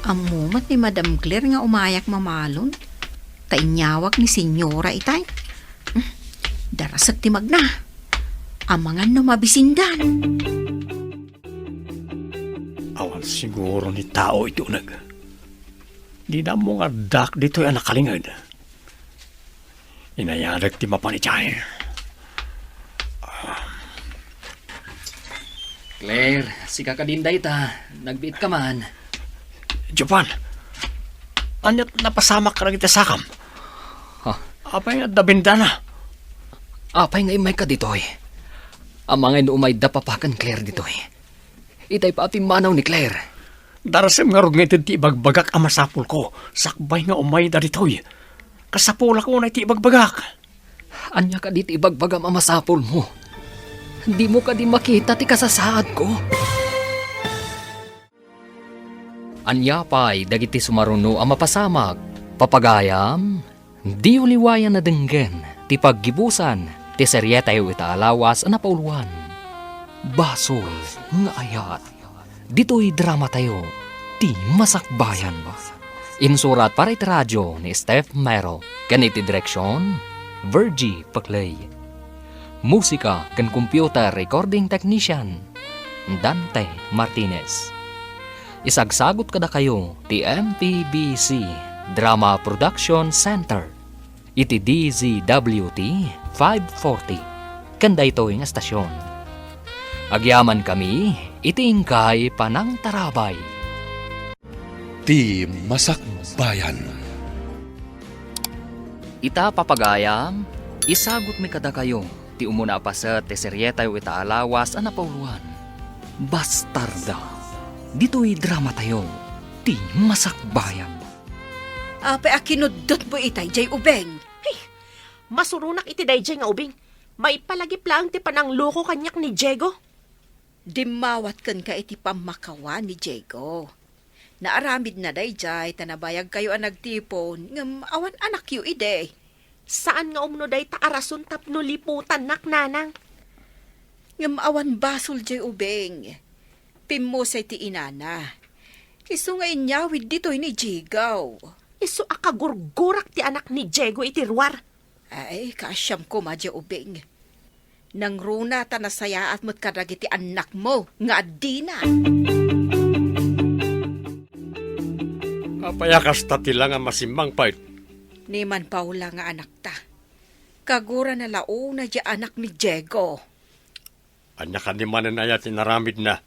Ammo met ni Madam Claire nga umayak mamalon. Ta inyawag ni Senyora itay. Hmm, darasek ti magna. Amangan no mabisindan. Awan siguro ni tao iti uneg. Dida ammo nga addak ditoy a nakalinged. Inayadek ti mapan idiay. Claire, sika kadin dayta. Nagbiit ka man. Jovan, aniat napasamak kadagiti sakam? Ha? Apay nga adda bendana? Apay nga immayka ditoy? Amangay no umayda papa ken Claire ditoy. Itay pa a pimmanaw ni Claire. Darasem ngarud nga ited ti ibagbagak a masapulko, sakbay nga umayda ditoy. Kasapulak unay ti ibagbagak. Ania kadi ti ibagbagam a masapulmo? Dimo kadi makita ti kasasaadko? Ania pay dagiti sumaruno a mapasamak? Papagayam, diyo liwayan a denggen ti paggibusan ti serietayo ita a lawas a napauluan. Basol nga ayat. Ditoy dramatayo, Ti Masakbayan. Insurat para iti radio ni Steph Mero, ken iti direksyon, Virgie Paclay. Musika ken computer recording technician, Dante Martinez. Isagsagut kadakayo ti M P B C Drama Production Center iti D Z W T five forty ken daytoy nga estasyon. Agyamankami iti inkay panangtarabay. Ti Masakbayan. Ita, papagayam, isagutmi kadakayo ti umuna a paset ti serietayo ita a lawas a napauloan, Bastarda. Ditoy dramatayo, Ti Masakbayan. Apay a kinuddutmo itay, jay ubing? Hey, masuronak iti dayjay nga ubing. Maipalagip laeng ti panangloko kaniak ni Diego. Dimmawat kenka iti pammakawan ni Diego. Naaramidna dayjay ta nabayagkayo a nagtipon, ngem awan anakyo idi. Saan nga umno dayta a rason tapno liputannak, nanang. Ngem awan basol jay ubing. Pimmusay ti inana. Isu nga inyawid ditoy ni Diego. Isu a kagurgurak ti anak ni Diego iti ruar. Ay, kaasiam koma jay ubing. Nangruna ta nasayaat met kadagiti annakmo nga addina. Apay a kasta ti la nga masimmangpet? Ni man Paula nga anakta. Kagurana la unay jay anak ni Diego. Ania kadi manen aya ti inaramidna?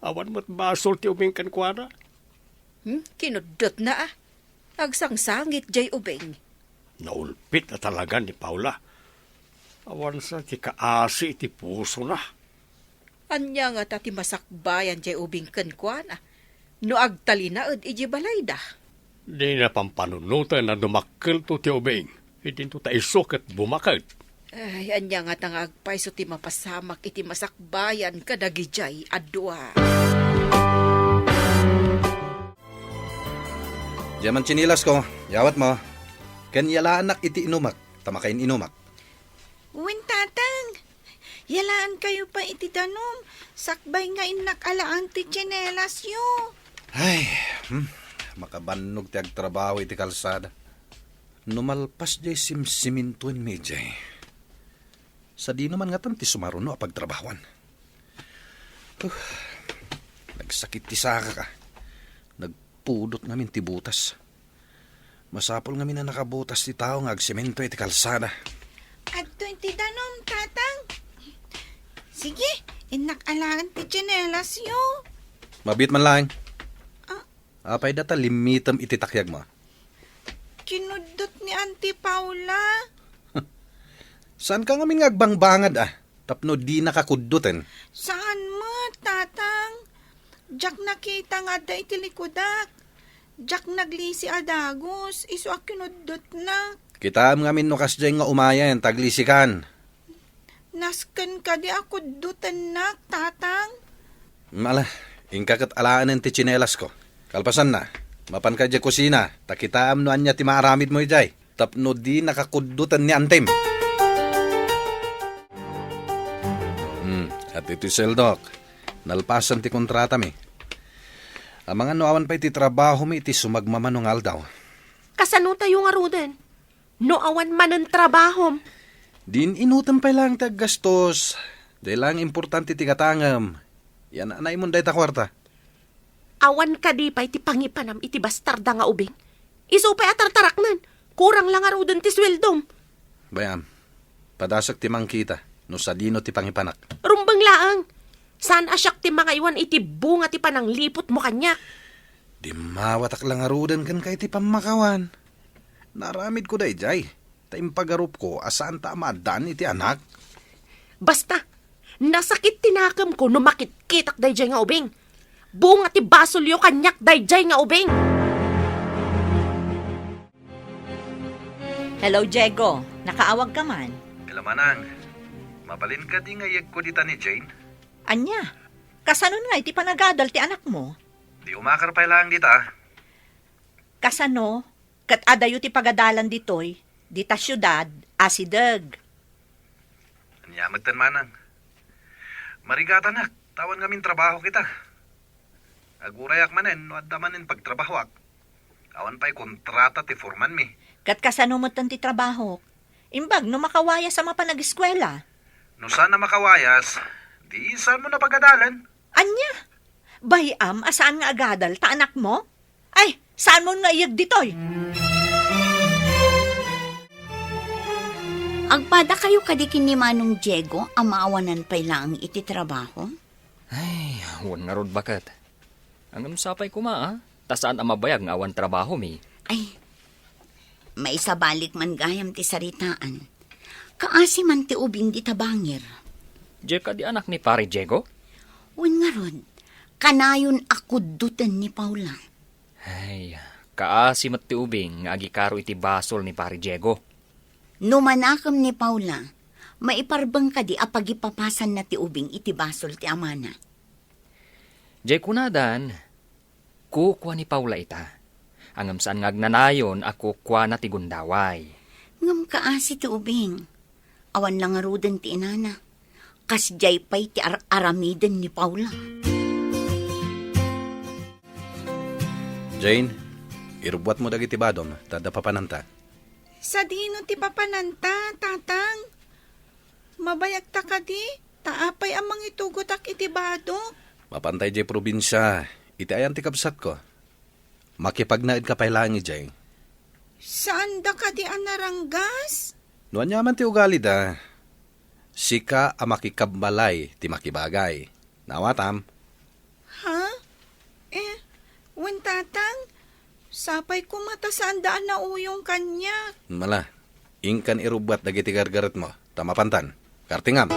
Awan met basol ti ubing kenkuana. Hmm? Kinuddutna a. Agsangsangit jay ubing. Naulpit a talaga ni Paula. Awan sa ti kaasi iti pusona. Ania ngata ti masakbayan jay ubing kenkuana no agtalinaed iti balayda? Dina pampanunoten a dumakkelto ti ubing. Idinto ta isu ket bumaket. Ay, ania ngata nga agpayso ti mapasamak iti masakbayan kadagijay a dua? Diay man tsinelas ko, yawatmo. Ken yalaannak iti inumek, ta makain-inumak. Wen, Tatang. Yalaankayo pay iti danum, sakbay nga innak alaan ti tsinelasyo. Ay, hmm, makabannog ti agtrabaho iti kalsada. No malpas jay simsimintuenmi jay. Sadino man ngatan ti sumaruno a pagtrabahoan? Uh, nagsakit ti sakak a. Nagpudot ngamin ti butas. Masapul ngamin a nakabutas ti tao nga agsemento iti kalsada. Adtoy ti danum, Tatang. Sige, innak alaan ti tsinelasyo. Mabiit man laeng. Ah. Apay data limmitem iti takyagmo? Kinuddot ni Auntie Paula. Saanka ngamin nga agbangbangad a, tapno dinaka kuddoten? Saan met, Tatang. Diak nakita nga adda iti likudak. Diak naglisi a dagus, isu a kinuddotnak. Kitaem ngamin no kasdiay nga umayen ta aglisikan. Nasken kadi a kuddotennak, Tatang? Ala, inka ket alaenen ti tsinelasko. Kalpasanna, mapanka idiay kusina, ta kitaem no ania ti maaramidmo idiay, tapno dinaka kuddoten ni Antem. Hmm, adtoy ti sueldok. Nalpasan ti kontratami. Amangan no awan pay ti trabahomi iti sumagmamano nga aldaw. Kasanotayo ngaruden? No awan manen trabahom? Din inutem pay laeng ti aggastos. Dayta laeng importante ti gatangem. Yan-anaymon dayta kuarta. Awan kadi pay ti pangipanam iti bastarda nga ubing? Isu pay a tartaraknen. Kurang la ngaruden ti sueldom. Bay-am, padasek ti mangkita no sadino ti pangipanak. Rumbeng laeng. Saan a siak ti mangaywan iti bunga ti panangliputmo kaniak? Dimmawatak la ngaruden kenka iti pammakawan. Naaramidko daydiay, ta impagarupko a saanta a maaddaan iti anak. Basta, nasakit ti nakemko no makitkitak daydiay nga ubing. Bunga ti basolyo kaniak daydiay nga ubing. Hello, Diego. Nakaawag ka man? Hello, Manang. Mabalin kadi nga iyegko dita ni Jane? Ania? Kasanon nga iti panagadal ti anakmo? Di umakar pay laeng dita. Kasano ket adayo ti pagadalan ditoy, dita siudad, asideg? Ania metten, Manang? Marigatanak, ta awan ngamin trabaho kita. Agurayak manen no adda manen pagtrabahoak. Awan pay kontrata ti foremanmi. Ket kasano metten ti trabahok? Imbag no makawayas a mapan ageskuela? No saan a makawayas, di saanmo a pagadalen. Ania? Bay-am a saan nga agadal ta anakmo? Ay, saanmon nga iyeg ditoy? Agpadakayo kadi ken ni Manong Diego a maawanan pay laeng iti trabaho? Ay, wen ngarud, baket. Ngem sapay koma, a, ta saan a mabayag nga awan trabahomi. Ay, maisabalik man gayam ti saritaan. Kaasi man ti ubing dita bangir. Diay kadi anak ni Pare Diego? Wen ngarud, kanayon a kuddoten ni Paula. Ay, kaasi met ti ubing nga agikaro iti basol ni Pare Diego. No manakem ni Paula, maiparbeng kadi a pagipapasanna ti ubing iti basol ti amana? Diay kunadan, kukua ni Paula ita. Ngem saan nga agnanayon a kukuana ti gundaway. Ngem kaasi ti ubing. Awan la ngaruden ti inana. Kasdiay pay ti ar-aramiden ni Paula. Jane, irubbuatmo dagiti badom, ta adda papananta. Sadino ti papananta, Tatang? Mabayagta kadi? Ta apay a mangitugotak iti badok? Mapantay diay probinsia, iti ayan ti kabsatko. Makipagnaedka pay laeng idiay. Saanda kadi a naranggas? No aniaman ti ugalida, sika a makikabbalay ti makibagay. Naawatam? Ha? Eh, wen, Tatang, sapay koma ta saanda a nauyong kaniak. Mala, inkan irubbuat dagiti gargaretmo, ta mapantan. Kartingam.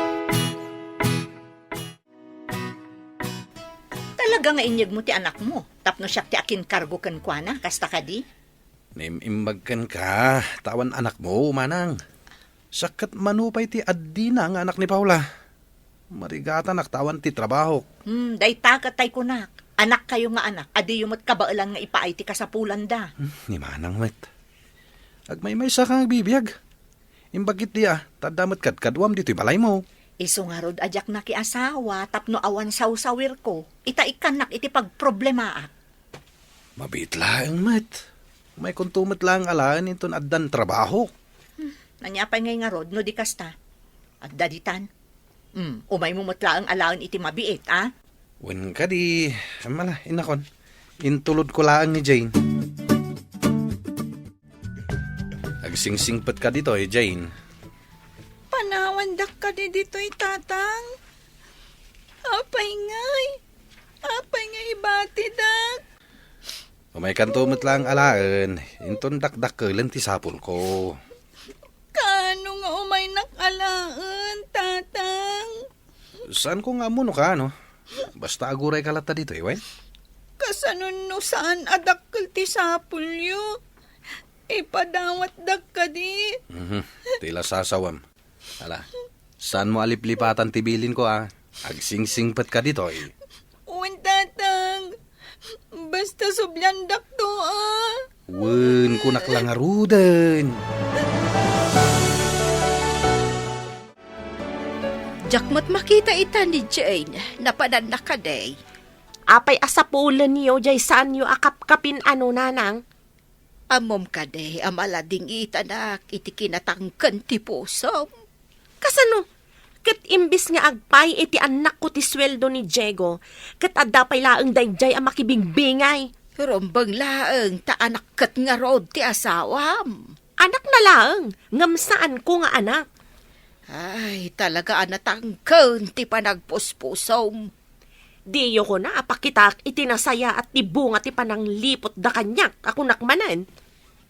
Talaga nga inyegmo ti anakmo, tapno siak ti akinkargo kenkuana, kasta kadi? Naim-imbag kenka, ta awan anakmo, manang. Siak ket mano pay ti addina nga anak ni Paula. Marigatanak ta awan ti trabahok. Hmm, dayta ket tay kunak. Anakkayo nga anak, a diyo met kabaelan nga ipaay ti kasapulanda. Hmm, ni manang met. Agmaymaysaka nga agbibiag. Imbag ketdi a, ta adda met kadkaduam ditoy balaymo. Isu ngarud a diak nakiasawa tapno awan sawsawirko, ita ikkannak iti pagproblemaak. Mabiit laeng met. Umaykonto met laeng alaen inton addan trabahok. Hmm, ania pay ngay ngarud no di kasta? Adda ditan. Hmm, umaymo met laeng alaen iti mabiit, a? Wen kadi, mala, innakon. Intulodko laeng ni Jane. Agsingsingpetka ditoy, Jane. Panawandak kadi ditoy, Tatang? Apay ngay? Apay nga ibatidak? Umaykanto met laeng alaen, inton dakdakkelen ti sapulko. Kaano nga umaynak alaen, Tatang? Saanko nga ammo no kaano. Basta agurayka latta ditoy, wen? Kasano no saan a dakkel ti sapulyo? Ipadawatdak kadi? Mhm. Ti la sasawem. Ala, saanmo a liplipatan ti bilinko, a? Agsingsingpetka ditoy. Wen, Tatang. Basta subliandakto, a. Wen, kunak la ngaruden. Diak met makita ita ni Jane. Napananna kadi? Apay a sapulenyo diay saanyo a kapkapin-ano, nanang? Ammom kadi a maladingitanak iti kinatangken ti pusom? Kasano? Ket imbes nga agpaay iti annakko ti sueldo ni Diego, ket adda pay laeng daydiay a makibingbingay. Rumbeng laeng ta anak ket ngarud ti asawam. Anakna laeng, ngem saanko nga anak. Ay, talaga a natangken ti panagpuspusom. Diyo kuna a pakitaak iti nasayaat ti bunga ti panangliputda kaniak a kunak manen.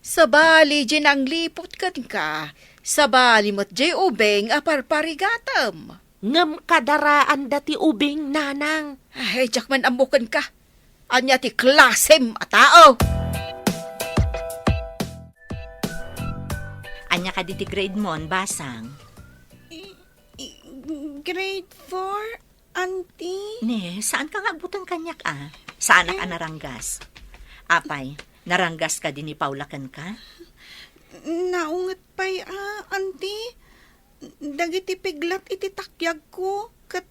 Sabali diay nangliput kenka, sabali met diay ubing a parparigatem. Ngem kadaraanda ti ubing, nanang. Ay, diak man ammo kenka. Ania ti klasem a tao? Ania kadi ti grade mon, Basang? I-, i-, grade four, Auntie? Ne, saanka nga agbuteng kaniak, a? Saanak a Eh? naranggas. Apay, naranggas kadi ni Paula kenka? Naunget pay, a, Auntie. Dagiti piglat iti takyagko, ket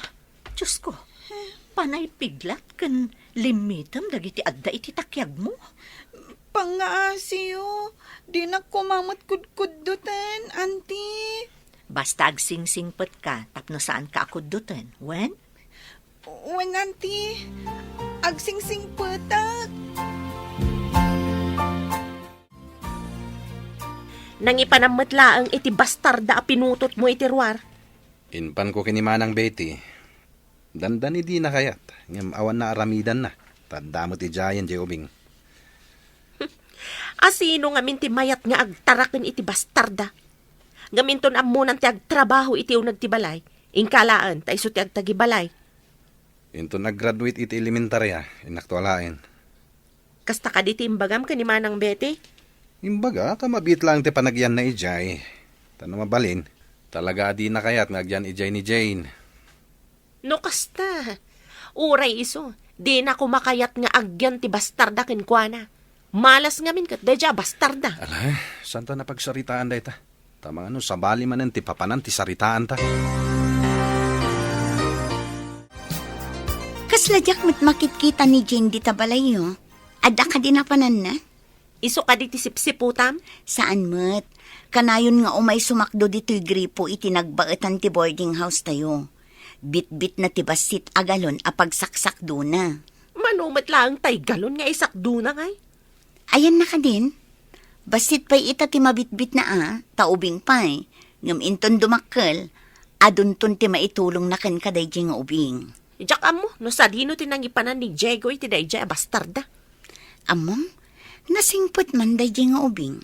Diosko, panay piglat ken limmitem dagiti adda iti takiagmo. Pangngaasiyo, dinak koma met kudkuddoten, Auntie. Basta agsingsingpetka tapno saanka a kuddoten, wen? Wen, Auntie. Agsingsingpetak. Nangipanam met laeng iti bastarda a pinutotmo iti ruar. Impanko ken ni Manang Betty. Dandani dina kayat, ngem awan naaramidanna, ta adda met idiayen diay ubing. Asino ngamin ti mayat nga agtaraken iti bastarda? Ngem inton ammonan ti agtrabaho iti uneg ti balay, inka laeng ta isu ti agtagibalay. Inton nag-graduate iti elementaria, innakto alaen. Kasta kadi ti imbagam ken ni Manang Betty? Imbagak a mabiit laeng ti panagyanna idiay. Ta no mabalin, talaga a dina kayat nga agyan idiay ni Jane. No kasta, uray isu, dina koma kayat nga agyan ti bastarda kenkuana. Malas ngamin ket daydiay a bastarda. Ala, saanta napagsaritaan dayta? Ta mangano sabali manen ti papanan ti saritaanta. Kasla diak met makitkita ni Jane dita balayyo. Adda kadi napananna? Isu kadi ti sipsiputam? Saan met. Kanayon nga umay sumakdo ditoy gripo iti nagbaetan ti boarding house tayo. Bitbitna ti bassit a galon a pagsaksakdona. Mano met laeng tay galon nga isakdona, ngay? Ayanna kadin? Bassit pay ita ti mabitbitna a, ta ubing pay. Ngem inton dumakkel, adunton ti maitulongna kenka daydiay nga ubing. Diak ammo no sadino ti nangipanan ni Diego iti daydiay a bastarda. Ammom, nasingpet man daydiay nga ubing.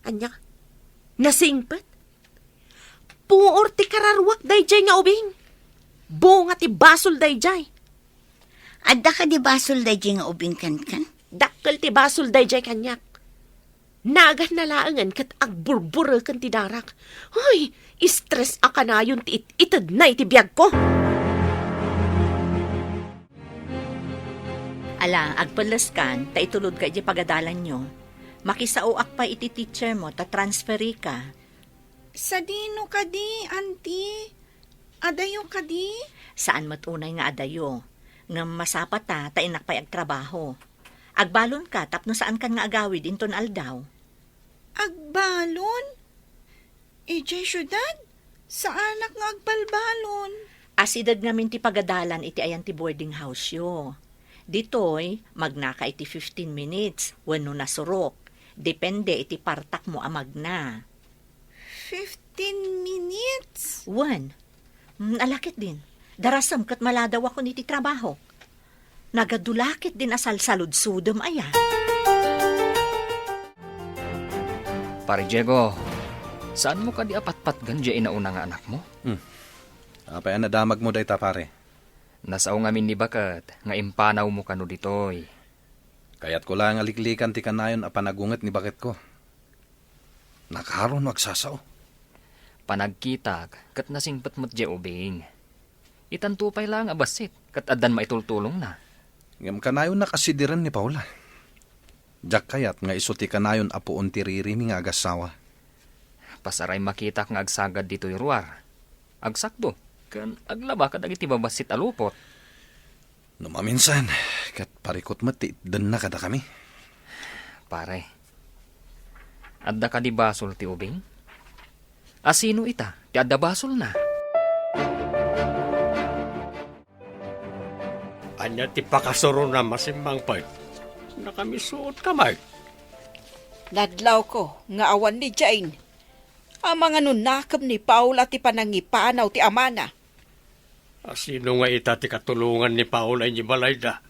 Ania? Nasingpet? Puor ti kararuak daydiay nga ubing. Bunga ti basol daydiay. Adda kadi basol daydiay nga ubing kenka? Dakkel ti basol daydiay kaniak. Naganna laengen ket agburbureken ti darak. Ay, stress a kanayon ti it-itedna iti biagko. Ala, agpelleskan, ta itulodka idiay pagadalanyo. Makisaoak pay iti teacher mo, ta transferika. Sadino kadi, Auntie? Adayo kadi? Saan met unay nga adayo. Ngem masapata, ta innak pay agtrabaho. Agbalonka tapno saankan nga agawid inton aldaw. Agbalon? Idiay siudad? Saanak nga agbalbalon. Asideg ngamin ti pagadalan iti ayan ti boarding house-yo. Ditoy, magnaka iti fifteen minutes wenno nasurok. Depende iti partakmo a magna. Fifteen minutes? Wen. Mm, ala ketdin. Darasem ket maladawakon iti trabahok. Nagadu la ketdin a salsaludsodem aya. Pare Diego, saanmo kadi a patpatgen diay inauna nga anakmo? Hmm. Apay a nadamagmo dayta, pare? Nasao ngamin ni baket nga impanawmo kano ditoy. Kayatko laeng a liklikan ti kanayon a panagunget ni baketko. Nakaro no agsasao. Panagkitak ket nasingpet met diay ubing. Itanto pay laeng a bassit ket addan maitultulongna. Ngem kanayonnak a sidiren ni Paula. Diak kayat nga isu ti kanayon a puon ti ririmi nga agassawa. Pasaray makitak nga agsagad ditoy ruar. Agsakdo ken aglaba kadagiti babassit a lupot. No maminsan, ket parikut met ti itdenna kadakami. Pare, adda kadi basol ti ubing? Asino ita ti adda basolna? Ania ti pakasurona, Masimmangpet? Nakamisuotka met. Nadlawko nga awan ni Jane. Amangan no nakem ni Paula ti panangipanaw ti amana. Asino nga ita ti katulongan ni Paula idiay balayda?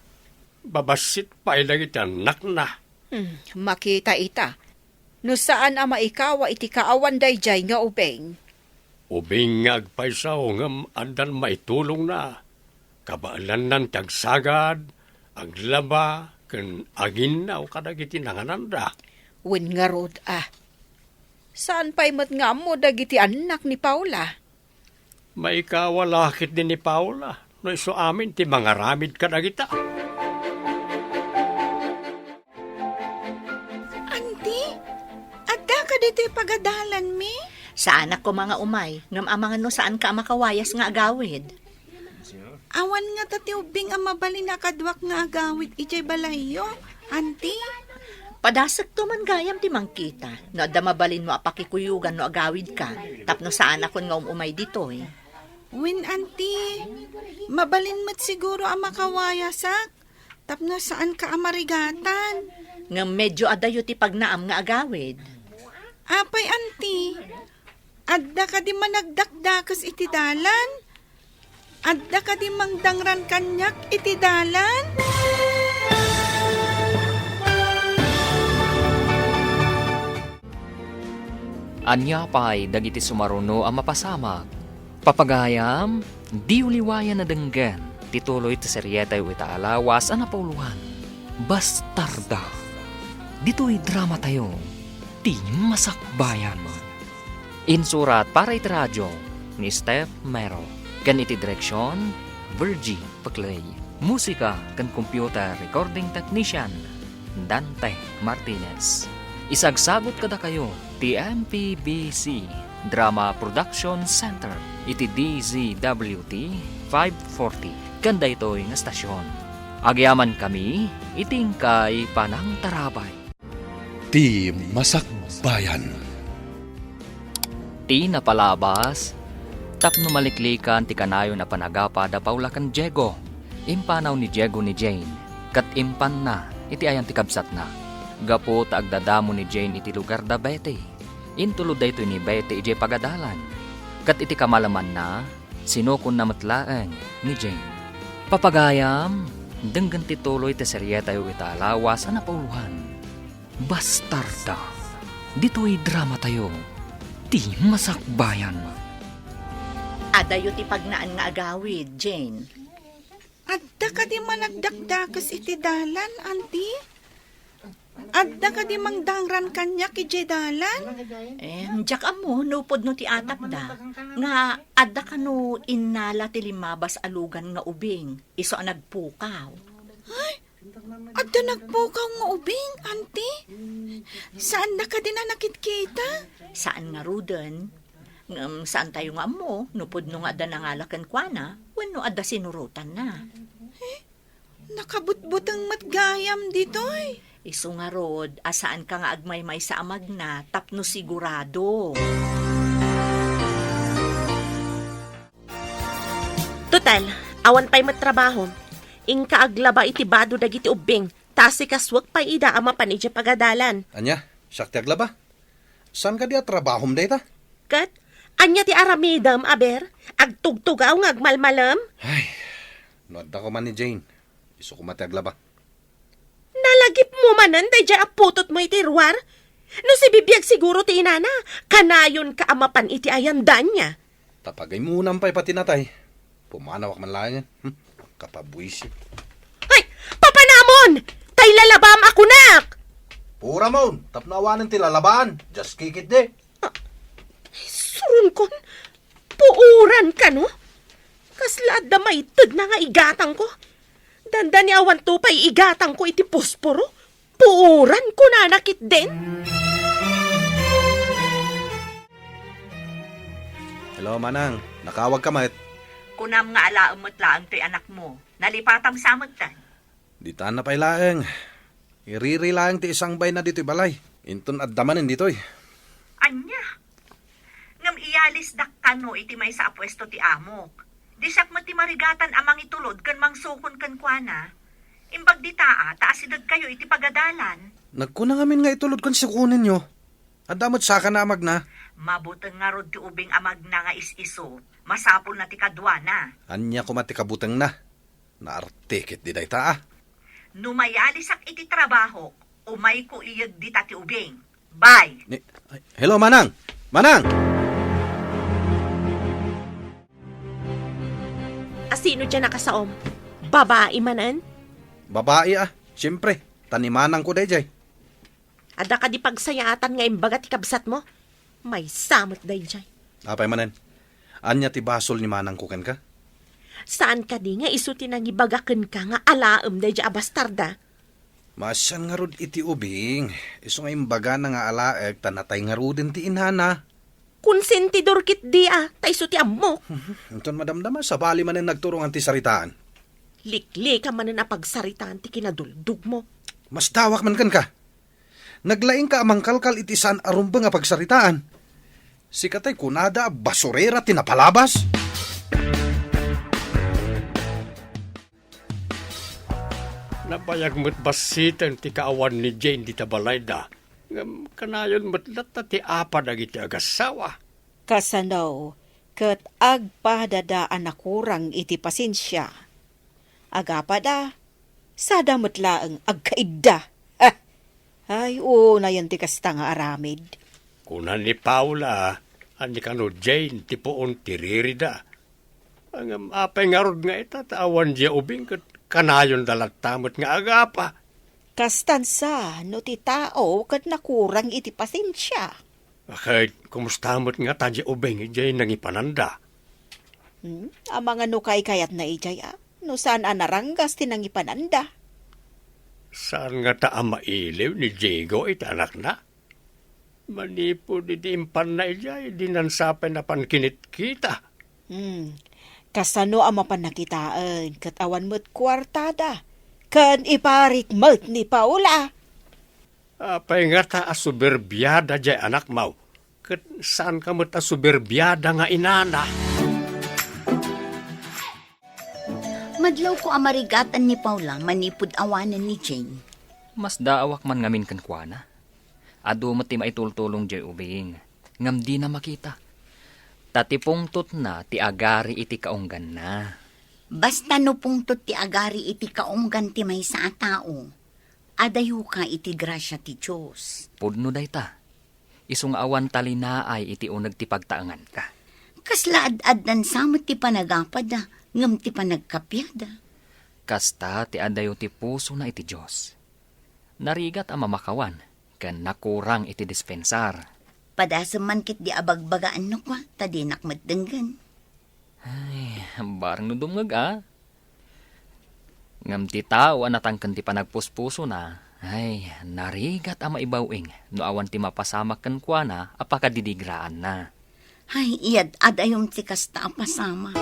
Babassit pay dagiti annakna. Hmm, makita ita. No saan a maikawa iti kaawan daydiay nga ubing. Ubing nga agpayso ngem addan maitulongna. Kabaelannan ti agsagad, aglaba, ken aginnaw kadagiti nangananda. Wen ngarud a. Saan pay met nga ammo dagiti annak ni Paula? Maikawa la ketdi ni Paula no isu amin ti mangaramid kadagita. Adda ditoy pagadalanmi? Saanak koma nga umay, ngem amangan no saanka a makawayas nga agawid. Awan ngata ti ubbing a mabalin a kaduak nga agawid idiay balayyo, anti? Padasekto man gayam ti mangkita, no adda mabalinmo a pakikuyogan no agawidka, tapno saanakon nga um-umay ditoy. Wen, anti, mabalin met siguro a makawayasak, tapno saanka a marigatan. Ngem medio adayo ti pagnaam nga agawid. Apay, anti, adda kadi managdakdakes iti dalan? Adda kadi mangdangran kaniak iti dalan? Ania pay dagiti sumaruno a mapasamak? Papagayam, diyo liwayan a denggen ti tuloy ti serietayo ita a lawas a napauloan, Bastarda. Ditoy dramatayo, ti Masakbayan. Insurat para iti radio ni Steph Mero, ken iti direksion, Virgie Peclay. Musika ken computer recording technician, Dante Martinez. Isagsagut kadakayo ti M P B C Drama Production Center iti D Z W T five forty ken daytoy nga stasyon. Agyamankami iti inkay panangtarabay. Ti Masakbayan. Ti napalabas, tapno maliklikan ti kanayon a panagapa da Paula ken Diego, impanaw ni Diego ni Jane, ket impanna iti ayan ti kabsatna. Gapu ta agdadamo ni Jane iti lugar da Betty, intulod daytoy ni Betty idiay pagadalan, ket iti kamalamanna, sinukonna met laeng ni Jane. Papagayam, denggen ti tuloy ti serietayo ita a lawas a napauloan. Bastarda. Ditoy dramatayo, ti Masakbayan. Adayo ti pagnaan nga agawid, Jane. Adda kadi managdakdakes iti dalan, anti? Adda kadi mangdangran kaniak idiay dalan? Eh, diak ammo, nupod no ti atakda, nga adda kano innala ti limmabas a lugan nga ubing, isu a nagpukaw. Ay, adda nagpukaw nga ubing, anti? Saanda kadin a nakitkita? Saan ngaruden. Ngem saantayo nga ammo no pudno nga adda nangala kenkuana wenno adda sinurotanna. Eh, nakabutbuteng met gayam ditoy. Isu ngarud a saanka nga agmaymaysa a magna tapno sigurado. Total, awan pay met trabahom. Inka aglaba iti bado dagiti ubbing, ta asikasuek pay ida a mapan idiay pagadalan. Ania? Siak ti aglaba? Saan kadi a trabahom dayta? Ket, ania ti aramidem, aber? Agtugtugaw nga agmalmalem? Ay, no adda koma ni Jane, isu koma ti aglaba. Nalagipmo manen daydiay a putotmo iti ruar? No sibibiag siguro ti inana, kanayonka a mapan iti ayan da ania? Ta pagaymunam pay pati natay, pumanawak man laengen. Hmm, kapabuisit. Ay, papanamon! Tay lalabam a kunak! Puramon, tapno awanen ti lalabaan, diak kikitdi. Ah, suronkon, puoran kano? Kasla adda maitedna nga igatangko. Dandani awanto pay igatangko iti posporo. Puoran, kunana ketdin. Hello, Manang. Nakaawagka met? Kunam nga alaem met laeng toy anakmo. Nalipatam sa metten. Ditan na pay laeng. Iriri laeng ti isangbayna ditoy balay. Inton adda manen ditoy. Ania? Ngem iyalisdak kano iti maysa a puesto ti amok. Di siak met ti marigatan a mangitulod ken mangsukon kenkuana. Imbag dita a, ta asidegkayo iti pagadalan. Nagkuna ngamin nga itulod ken sukonenyo. Adda met sakana a magna. Mabuteng ngarud ti ubing a magna nga is-isu. Masapulna ti kaduana. Ania koma ti kabutengna? Naarte ketdi dayta a. No mayalisak iti trabahok, umayko iyeg dita ti ubing. Bye. Ni, ay, hello, Manang! Manang! Asino diay nakasaom? Babai manen? Babai a, siyempre. Ta ni Manangko daydiay. Adda kadi pagsayaatan nga imbaga ti kabsatmo? Maysa met daydiay. Apay manen? Ania ti basol ni Manangko kenka? Saan kadi nga isu ti nangibaga kenka nga alaem daydiay a bastarda? Maasian ngarud iti ubing, isu nga imbagana nga alaek ta natay ngaruden ti inana. Konsentidor ketdi a, ta isu ti ammok. Inton madamdama, sabali manen nagturongan ti saritaan. Liklikam manen a pagsaritaan ti kinaduldogmo. Masdaawak man kenka. Naglaingka a mangkalkal iti saan a rumbeng a pagsaritaan. Sika tay kunada a basurera ti napalabas. Nabayag met bassiten ti kaawan ni Jane dita balayda. Ngem kanayon met latta ti apa dagiti agassawa. Kasano ket agpadada a nakurang iti pasensia? Agapada, sada met laeng agkaidda. Ah! Ay, unayen ti kasta nga aramid. Kuna ni Paula a ni kano Jane ti puon ti ririda. Ngem apay ngarud nga ita ta awan diay ubing ket kanayonda latta met nga agapa? Kastan sa no ti tao ket nakurang iti pasensia. Ket kumusta met ngata diay ubing idiay nangipananda? Hmm? Amangan no kaykayatna idiay a, no saan a naranggas ti nangipananda. Saan ngata a mailiw ni Diego iti anakna? Manipud idi impanna idiay, dinan sa pay napan kinitkita. Hmm. Kasano a mapan nakitaen ket awan met kuartada? Ken iparik met ni Paula. Apay ngata a soberbiada diay anakmo, ket saanka met a soberbiada nga inana? Madlawko a marigatan ni Paula manipud awanen ni Jane. Masdaawak man ngamin kenkuana. Adu met ti maitultulong diay ubing, ngem dina makita. Ta ti pungtotna ti agari iti kaungganna. Basta no pungtot ti agari iti kaunggan ti maysa a tao, adayoka iti grasia ti Dios. Pudno dayta. Isu nga awan talinaay iti uneg ti pagtaenganka. Kasla ad-addan sa met ti panagapada, ngem ti panagkapiada. Kasta ti adayo ti pusona iti Dios. Narigat a mamakawan, ken nakurang iti dispensar. Padasem man ketdi a bagbagaanno kua, ta dinak met denggen. Ay, bareng no dumngeg a. Ngem ti tao a natangken ti panagpuspusona, ay, narigat a maibaw-ing no awan ti mapasamak kenkuana a pakadidigraanna. Ay, iyad-adayom ti kasta a pasamak.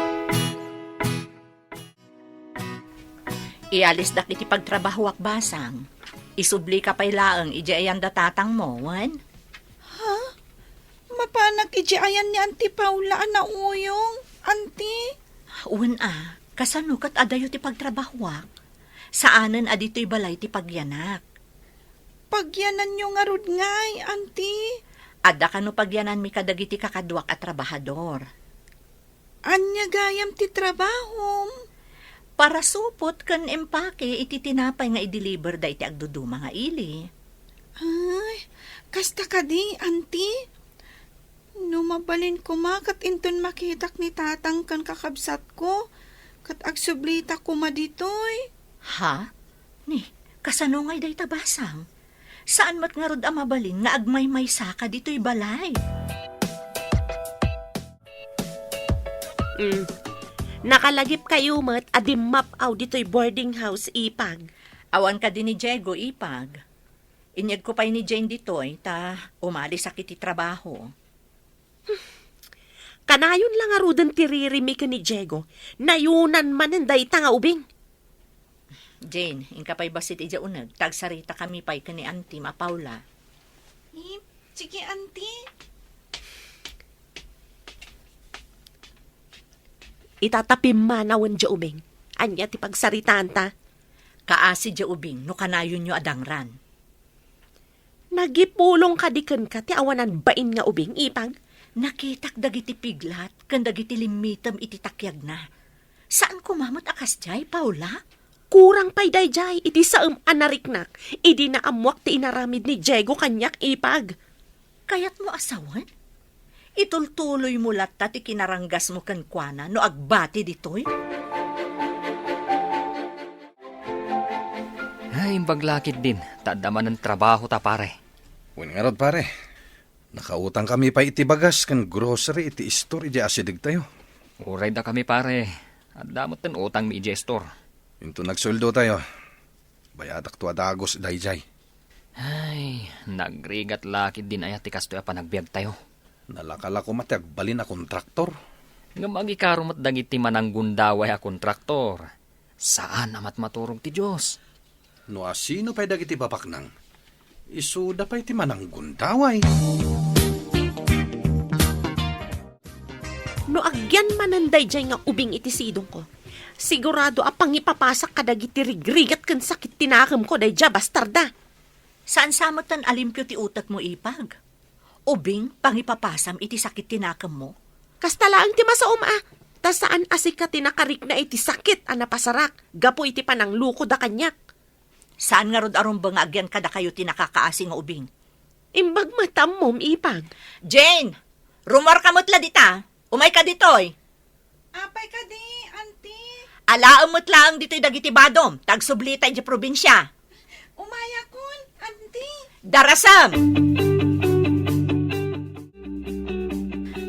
Ialisdak iti pagtrabahoak, Basang. Isublika pay laeng idiay ayan da tatangmo, wen? Ha? Mapanak idiay ayan ni Auntie Paula a nauyong, Auntie? Wen a, kasano ket adayo ti pagtrabahoak? Saanen a ditoy balay ti pagyanak. Pagyananyo ngarud ngay, Auntie? Adda kano pagyananmi kadagiti kakaduak a trabahador. Ania gayam ti trabahom? Parasupot ken empake iti tinapay nga i-deliver da iti agduduma nga ili. Ay, kasta kadi, Auntie? No mabalin koma ket inton makitak ni Tatang ken kakabsatko, ket agsublita koma ditoy. Ha? Ni, kasano ngay dayta, Basang? Saan met ngarud a mabalin nga agmaymaysaka ditoy balay? Mm. Nakalagipkayo met a dimmap-aw ditoy boarding house, Ipag. Awan kadi ni Diego, Ipag. Inyegko pay ni Jane ditoy, ta umalisak iti trabaho. Kanayon la ngaruden ti ririmi ken ni Diego, nayunan manen dayta nga ubing. Jane, inka pay bassit idiay uneg, ta agsaritakami pay ken ni Auntie a Paula. Hmm, sige, Auntie. Ita ta pimmanawen diay ubing. Ania ti pagsaritaanta? Kaasi diay ubing no kanayonyo a dangran. Nagipulong kadi kenka ti awanan bain nga ubing, Ipag? Nakitak dagiti piglat ken dagiti limmitem iti takiagna. Saan koma met a kasdiay, Paula? Kurang pay daydiay iti saem a nariknak idi naammoak ti inaramid ni Diego kaniak, Ipag. Kayatmo a sawen? Itultuloymo latta ti kinaranggasmo kenkuana no agbati ditoy? Ay, imbag la ketdin, ta adda manen trabahota, pare. Wen ngarud, pare. Nakautangkami pay iti bagas ken grocery iti istor idiay asidegtayo. Uray dakami, pare. Adda metten utangmi idiay istor. Inton nagsueldotayo, Bayatakto a dagus daydiay. Ay, nagrigat la ketdin aya ti kastoy a panagbiagtayo. Nalaka la koma ti agbalin a kontraktor. Ngem agikaro met dagiti mananggundaway a kontraktor. Saan a matmaturog ti Dios. No asino pay dagiti babaknang, isuda pay ti mananggundaway. No agyan manen daydiay nga ubing iti sidongko, sigurado a pangipapasak kadagiti rigrigat ken sakit ti nakemko daydiay a bastarda. Saan sa metten a limpio ti utekmo, Ipag? Ubing, pangipapasam iti sakit ti nakemmo? Kasta laeng ti masaom a, ta saan a sika ti nakarikna iti sakit a napasarak gapu iti pananglukod a kaniak. Saan ngarud a rumbeng nga agyan kadakayo ti nakakaasi nga ubing? Imbag met ammom, Ipag. Jane! Rummuarka met la dita! Umayka ditoy! Apay kadi, Auntie? Alaem met laeng ditoy dagiti badom, ta agsublita idiay probinsia. Umayakon, Auntie. Darasem!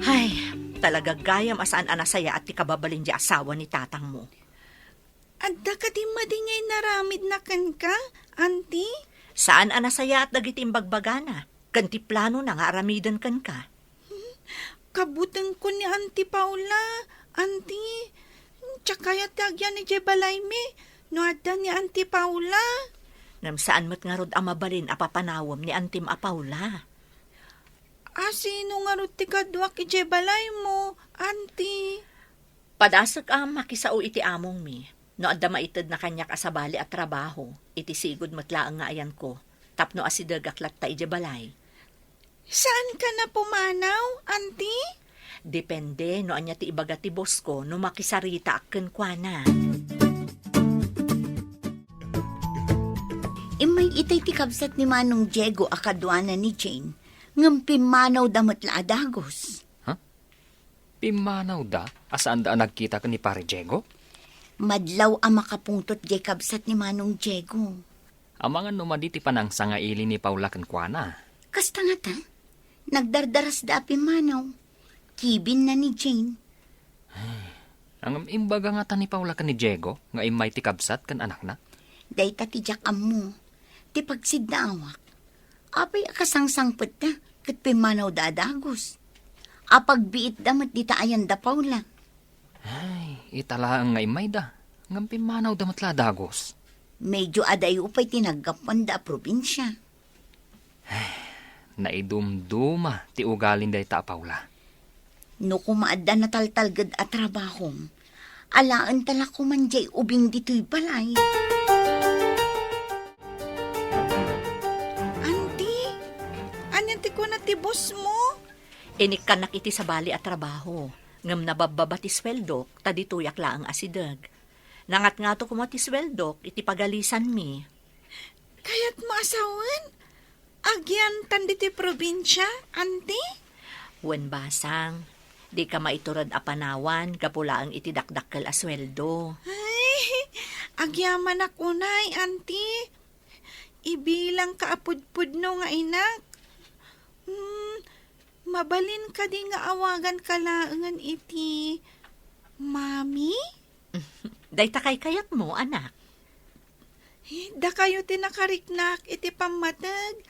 Ay, talaga gayam a saan a nasayaat ti kababalin diay asawa ni tatangmo. Adda kadi madi nga inaramidna kenka, Auntie? Saan a nasayaat dagiti imbagbagana, ken ti planona nga aramiden kenka. Kabutengko ni Auntie Paula, Auntie. Diak kayat ti agyan idiay balaymi no adda ni Auntie Paula. Ngem saan met ngarud a mabalin a papanawem ni Auntiem a Paula. A, sino ngarud ti kaduak idiay balaymo, Auntie? Padasek a makisao iti amongmi. No adda maitedna kaniak a sabali a trabaho, iti sigud met laeng nga ayanko, tapno asidegak latta idiay balay. Saanka a pumanaw, Auntie? Depende no ania ti ibaga ti boss ko no makisaritaak kenkuana. Immay itay ti kabsat ni Manong Diego a kaduana ni Jane, ngem pimmanawda met la a dagus. Ha? Pimmanawda a saanda a nagkita ken ni Pare Diego? Madlaw a makapungtot diay kabsat ni Manong Diego. Amangan no madi ti panangsangaili ni Paula kenkuana. Kasta ngata, nagdardarasda a pimmanaw. Kibinna ni Jane. Ngem imbaga ngata ni Paula ken ni Diego nga immay ti kabsat ken anakna? Dayta ti diak ammo. Ti pagsiddaawak, apay a kasangsangpetda ket pimmanawda a dagus? Apagbiitda met dita ayan da Paula. Ay, ita laeng nga immayda, ngem pimmanawda met la a dagus. Medyo adayo pay ti naggapuanda a probinsia. Naidumduma ti ugalin dayta a Paula. No koma adda nataltalged a trabahom, alaenta la koman diay ubing ditoy balay. Auntie, ania ti kuna ti boss mo? Inikkannak iti sabali a trabaho, ngem nababbaba ti sueldok, ta ditoyak laeng asideg. Nangatngato koma ti sueldok iti pagalisanmi. Kayatmo a sawen? Agyantan ditoy probinsia, Auntie? Wen basang, dika maitured a panawan gapu laeng iti dakdakkel a sueldo. Ay, agyamanak unay, Auntie. Ibilangka a pudpudno nga inak. Hmm, mabalin kadi nga awaganka laengen iti Mami? Dayta kaykayatmo, anak. Eh, dakayo ti nakariknak iti pammateg.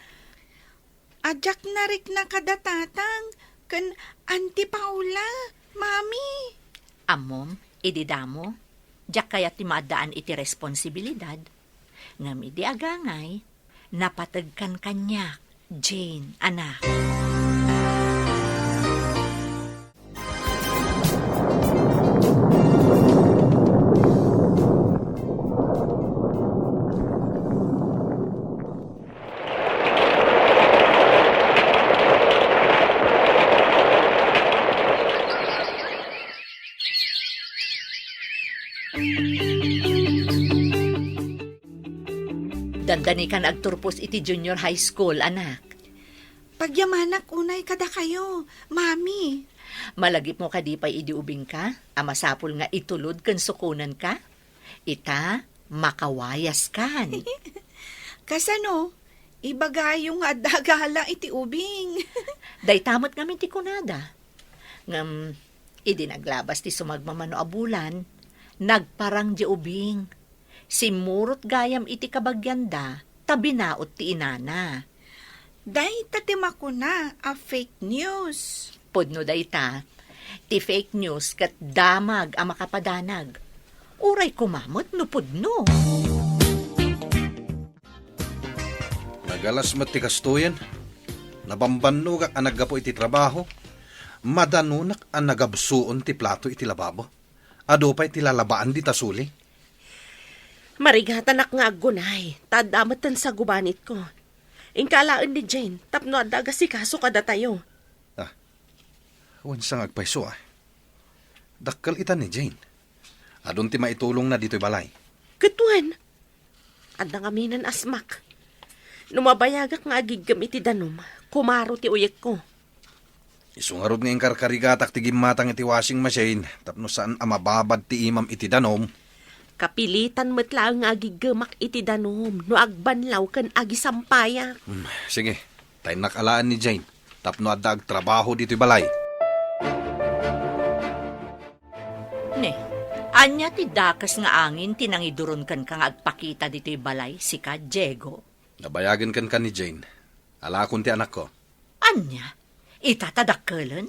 A diak narikna kada tatang ken Auntie Paula, Mami. Ammom, idi damo, diak kayat ti maaddaan iti responsibilidad. Ngem idi agangay, napategkan kaniak, Jane, anak. Dandanikan agturpos iti junior high school, anak. Pagyamanak unay kadakayo, Mami. Malagipmo kadi pay idi ubingka a masapul nga itulod ken sukonenka? Ita, makawayaskan. Kasano? Ibagayo nga adda gala iti ubing. Dayta met ngamin ti kunada. Ngem, idi naglabas ti sumagmamano a bulan, nagparang diay ubing. Simmurot gayam iti kabagianda, ta binaut ti inana. Dayta ti makuna a fake news. Pudno dayta. Ti fake news ket damag a makapadanag. Uray koma met no pudno. Nagalas met ti kastoyen. Nabambannogak a naggapu iti trabaho. Madanonak a nagabsuon ti plato iti lababo. Adu pay ti lalabaan dita suli. Marigatanak nga aggunay, ta adda metten sagubanitko. Inka alaen ni Jane, tapno adda agasikaso kadatayo. Ah, wen sa nga agpayso, ah. Dakkel ita ni Jane. Adun ti maitulongna ditoy balay. Ket wen, adda ngamin a asmak. No mabayagak nga agiggem iti danum, kumaro ti uyekko. Isu ngarud nga inkarkarigatak ti gimmatang iti washing machine tapno saan a mababad ti imam iti danum. Kapilitan met laeng nga agiggemak iti danum no agbanlaw ken agisampayak. Hmm, sige, ta innak alaen ni Jane tapno adda agtrabaho ditoy balay. Ne, ania ti dakes nga angin ti nangiduron kenka nga agpakita ditoy balay, sika, Diego? Nabayagen kenka ni Jane. Alakon ti anakko. Ania? Ita ta dakkelen?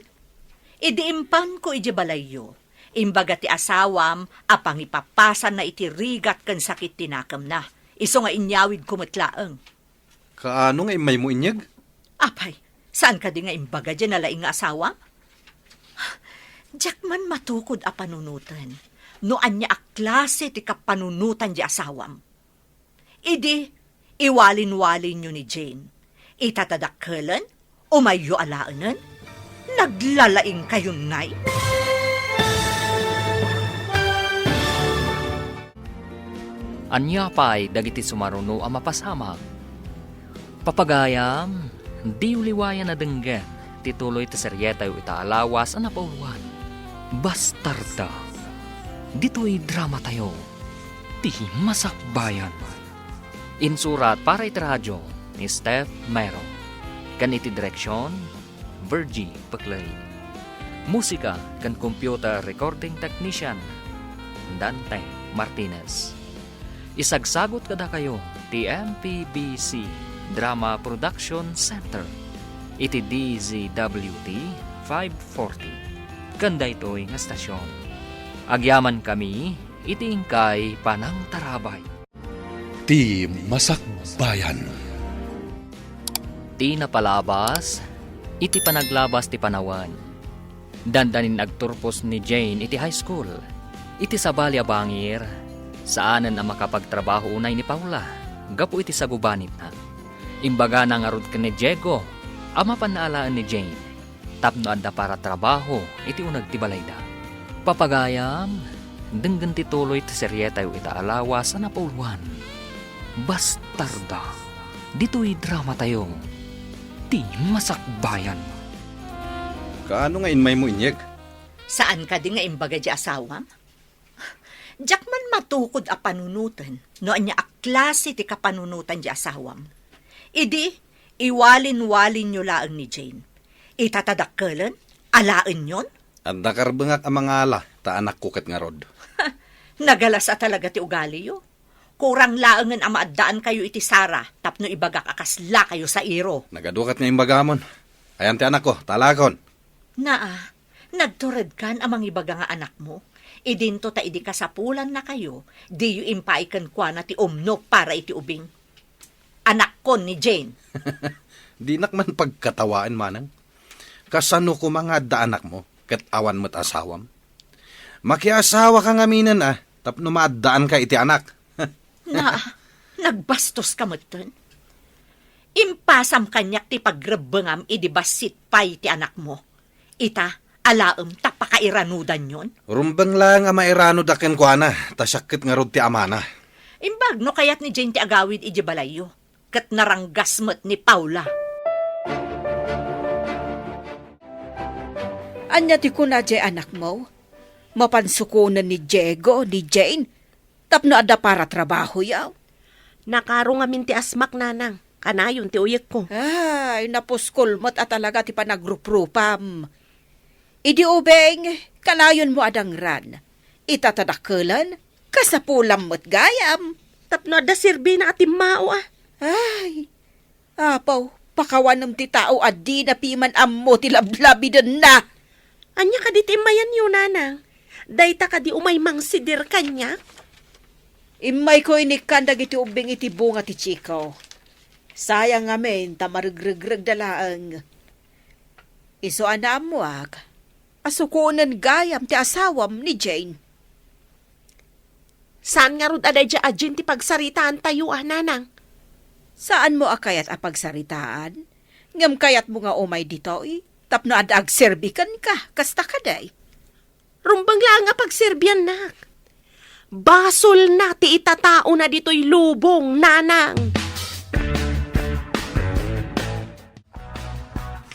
Idi impanko idiay balayyo, imbaga ti asawam a pangipapasanna iti rigat ken sakit ti nakemna. Isu nga inyawidko met laeng. Kaano nga immaymo inyeg? Apay, saan kadi nga imbaga diay nalaing nga asawam? Diak man matukod a panunoten no ania a klase ti kapanunotan diay asawam. Idi, iwalin-walinyo ni Jane. Ita ta dakkelen, umayyo alaenen. Naglalaingkayon, nay. Ania pay dagiti sumaruno a mapasamak? Papagayam, diyo liwayan a denggen ti tuloy ti serietayo ita a lawas a napauluan. Bastarda. Ditoy dramatayo, ti Masakbayan. Insurat para iti radio ni Steph Mero. Ken iti direksion, Virgie Peclay. Musika ken computer recording technician, Dante Martinez. Isagsagut kadakayo ti M P B C Drama Production Center iti D Z W T five forty ken daytoy nga estasion. Agyamankami iti inkay panangtarabay. Ti Masakbayan. Ti napalabas iti panaglabas ti panawen. Dandanin agturpos ni Jane iti high school. Iti sabali a bangir, saanen a makapagtrabaho unay ni Paula gapu iti sagubanitna. Imbagana ngarud ken ni Diego a mapanna alaen ni Jane tapno adda para trabaho iti uneg ti balayda. Papagayam, denggen ti tuloy ti serietayo ita a lawas a napauluan. Bastarda. Ditoy dramatayo, ti Masakbayan. Kaano nga immaymo inyeg? Saan kadi nga imbaga diay asawam? Diak man matukod a panunoten no ania a klase ti kapanunotan diay asawam. Idi, iwalin-walinyo laeng ni Jane. Ita ta dakkelen, alaenyon? Adda karbengak a mangala, ta anakko ket ngarud. Nagalas a talaga ti ugaliyo. Kurang laengen a maaddaankayo iti sara tapno ibagak a kaslakayo sairo. Nagadu ket nga imbagamon. Ayan ti anakko, ta alakon. Naa, nagturedkan a mangibaga nga anakmo. Idinto ta idi kasapulannakayo, diyo impaay kenkuana ti umno para iti ubing. Anakkon ni Jane. Dinak man pagkatawaen, manang. Kasano koma nga adda anakmo, ket awan met asawam? Makiasawaka ngaminen a, tapno maaddaanka iti anak. Na, nagbastoska metten. Impasam kaniak ti pagrebbengam idi bassit pay ti anakmo. Ita, alaem ta pakairanudanyon? Rumbeng laeng a mairanoda kenkuana, ta siak ket ngarud ti amana. Imbag no kayat ni Jane ti agawid idiay balayyo, ket naranggas met ni Paula. Ania ti kuna diay anakmo? Mapan sukonen ni Diego, ni Jane, tapno adda para trabahoyo? Nakaro ngamin ti asmak, nanang. Kanayon ti uyekko. Ay, napuskol met a talaga ti panagruprupam. Idi ubing, kanayonmo a dangran. Ita ta dakkelen, Ta sapulam met gayam. Tapno adda serbina a timmao, a. Ay, Apo, pakawanem ti tao a dina piman ammo ti lablabidenna. Ania kadi ti immayanyo, nanang? Dayta kadi umay mangsidir kaniak? Immayko inikkan dagiti ubbing iti bunga ti chiko. Sayang ngamin ta maregregregda laeng. Isu a naammoak a sukonen gayam ti asawam ni Jane. Saan ngarud a daydiay a Jane ti pagsaritaantayo, a, nanang? Saanmo a kayat a pagsaritaan? Ngem kayatmo nga umay ditoy tapno adda agserbi kenka, kasta kadi? Rumbeng laeng a pagserbiannak. Basolna ti itataona ditoy lubong, nanang.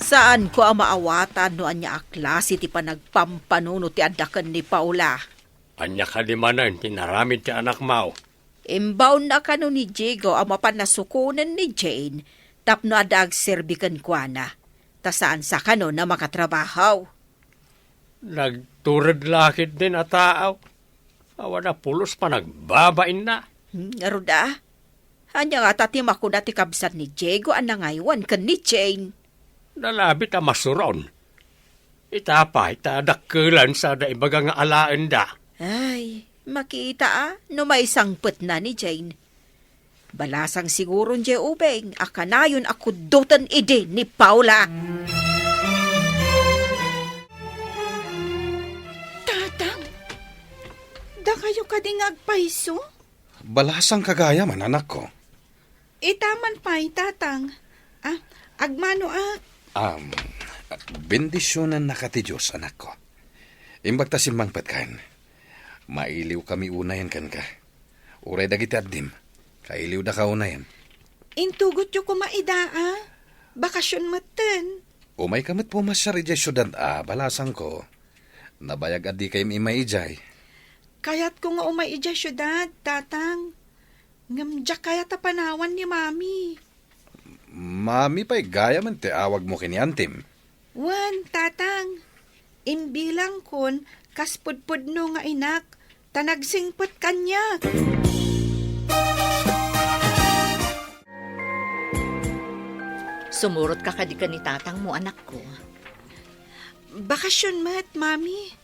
Saanko a maawatan no ania a klase ti panagpampanunot ti adda ken ni Paula. Ania kadi manen ti inaramid ti anakmo? Imbaonna kano ni Diego a mapan a sukonen ni Jane tapno adda agserbi kenkuana, ta saan sa kano a makatrabaho. Nagtured la ketdin a tao. Awan a pulos panagbabainna. Hmm, ngarud a? Ania ngata ti makuna ti kabsat ni Diego a nangaywan ken ni Jane? Nalabit a masuron. Ita pay ta dakkelan sada ibaga nga alaenda. Ay, makita a no maisangpetna ni Jane. Balasang siguron diay ubing a kanayon a kuddoten idi ni Paula. Tatang, dakayo kadi nga agpayso? Balasang kagayam, anakko. Ita man pay, Tatang. Ah, agmano a. Um, bendisionannaka ti Dios, anakko. Imbag ta simmangpetkan. Mailiwkami unayen kenka. Uray dagiti addim, kailiwdaka unayen. Intugotyo koma ida a. Bakasion metten. Umayka met pumasiar idiay siudad a, balasangko. Nabayag a dikaymi immay idiay. Kayatko nga umay idiay siudad, Tatang. Ngem diak kayat a panawan ni Mami. Mami pay gayamen ti awagmo ken ni Antim. Wen, Tatang. Imbilangkon kas pudpudno nga inak, ta nagsingpet kaniak. Sumurotka kadi ken ni tatangmo, anakko? Bakasion met, Mami.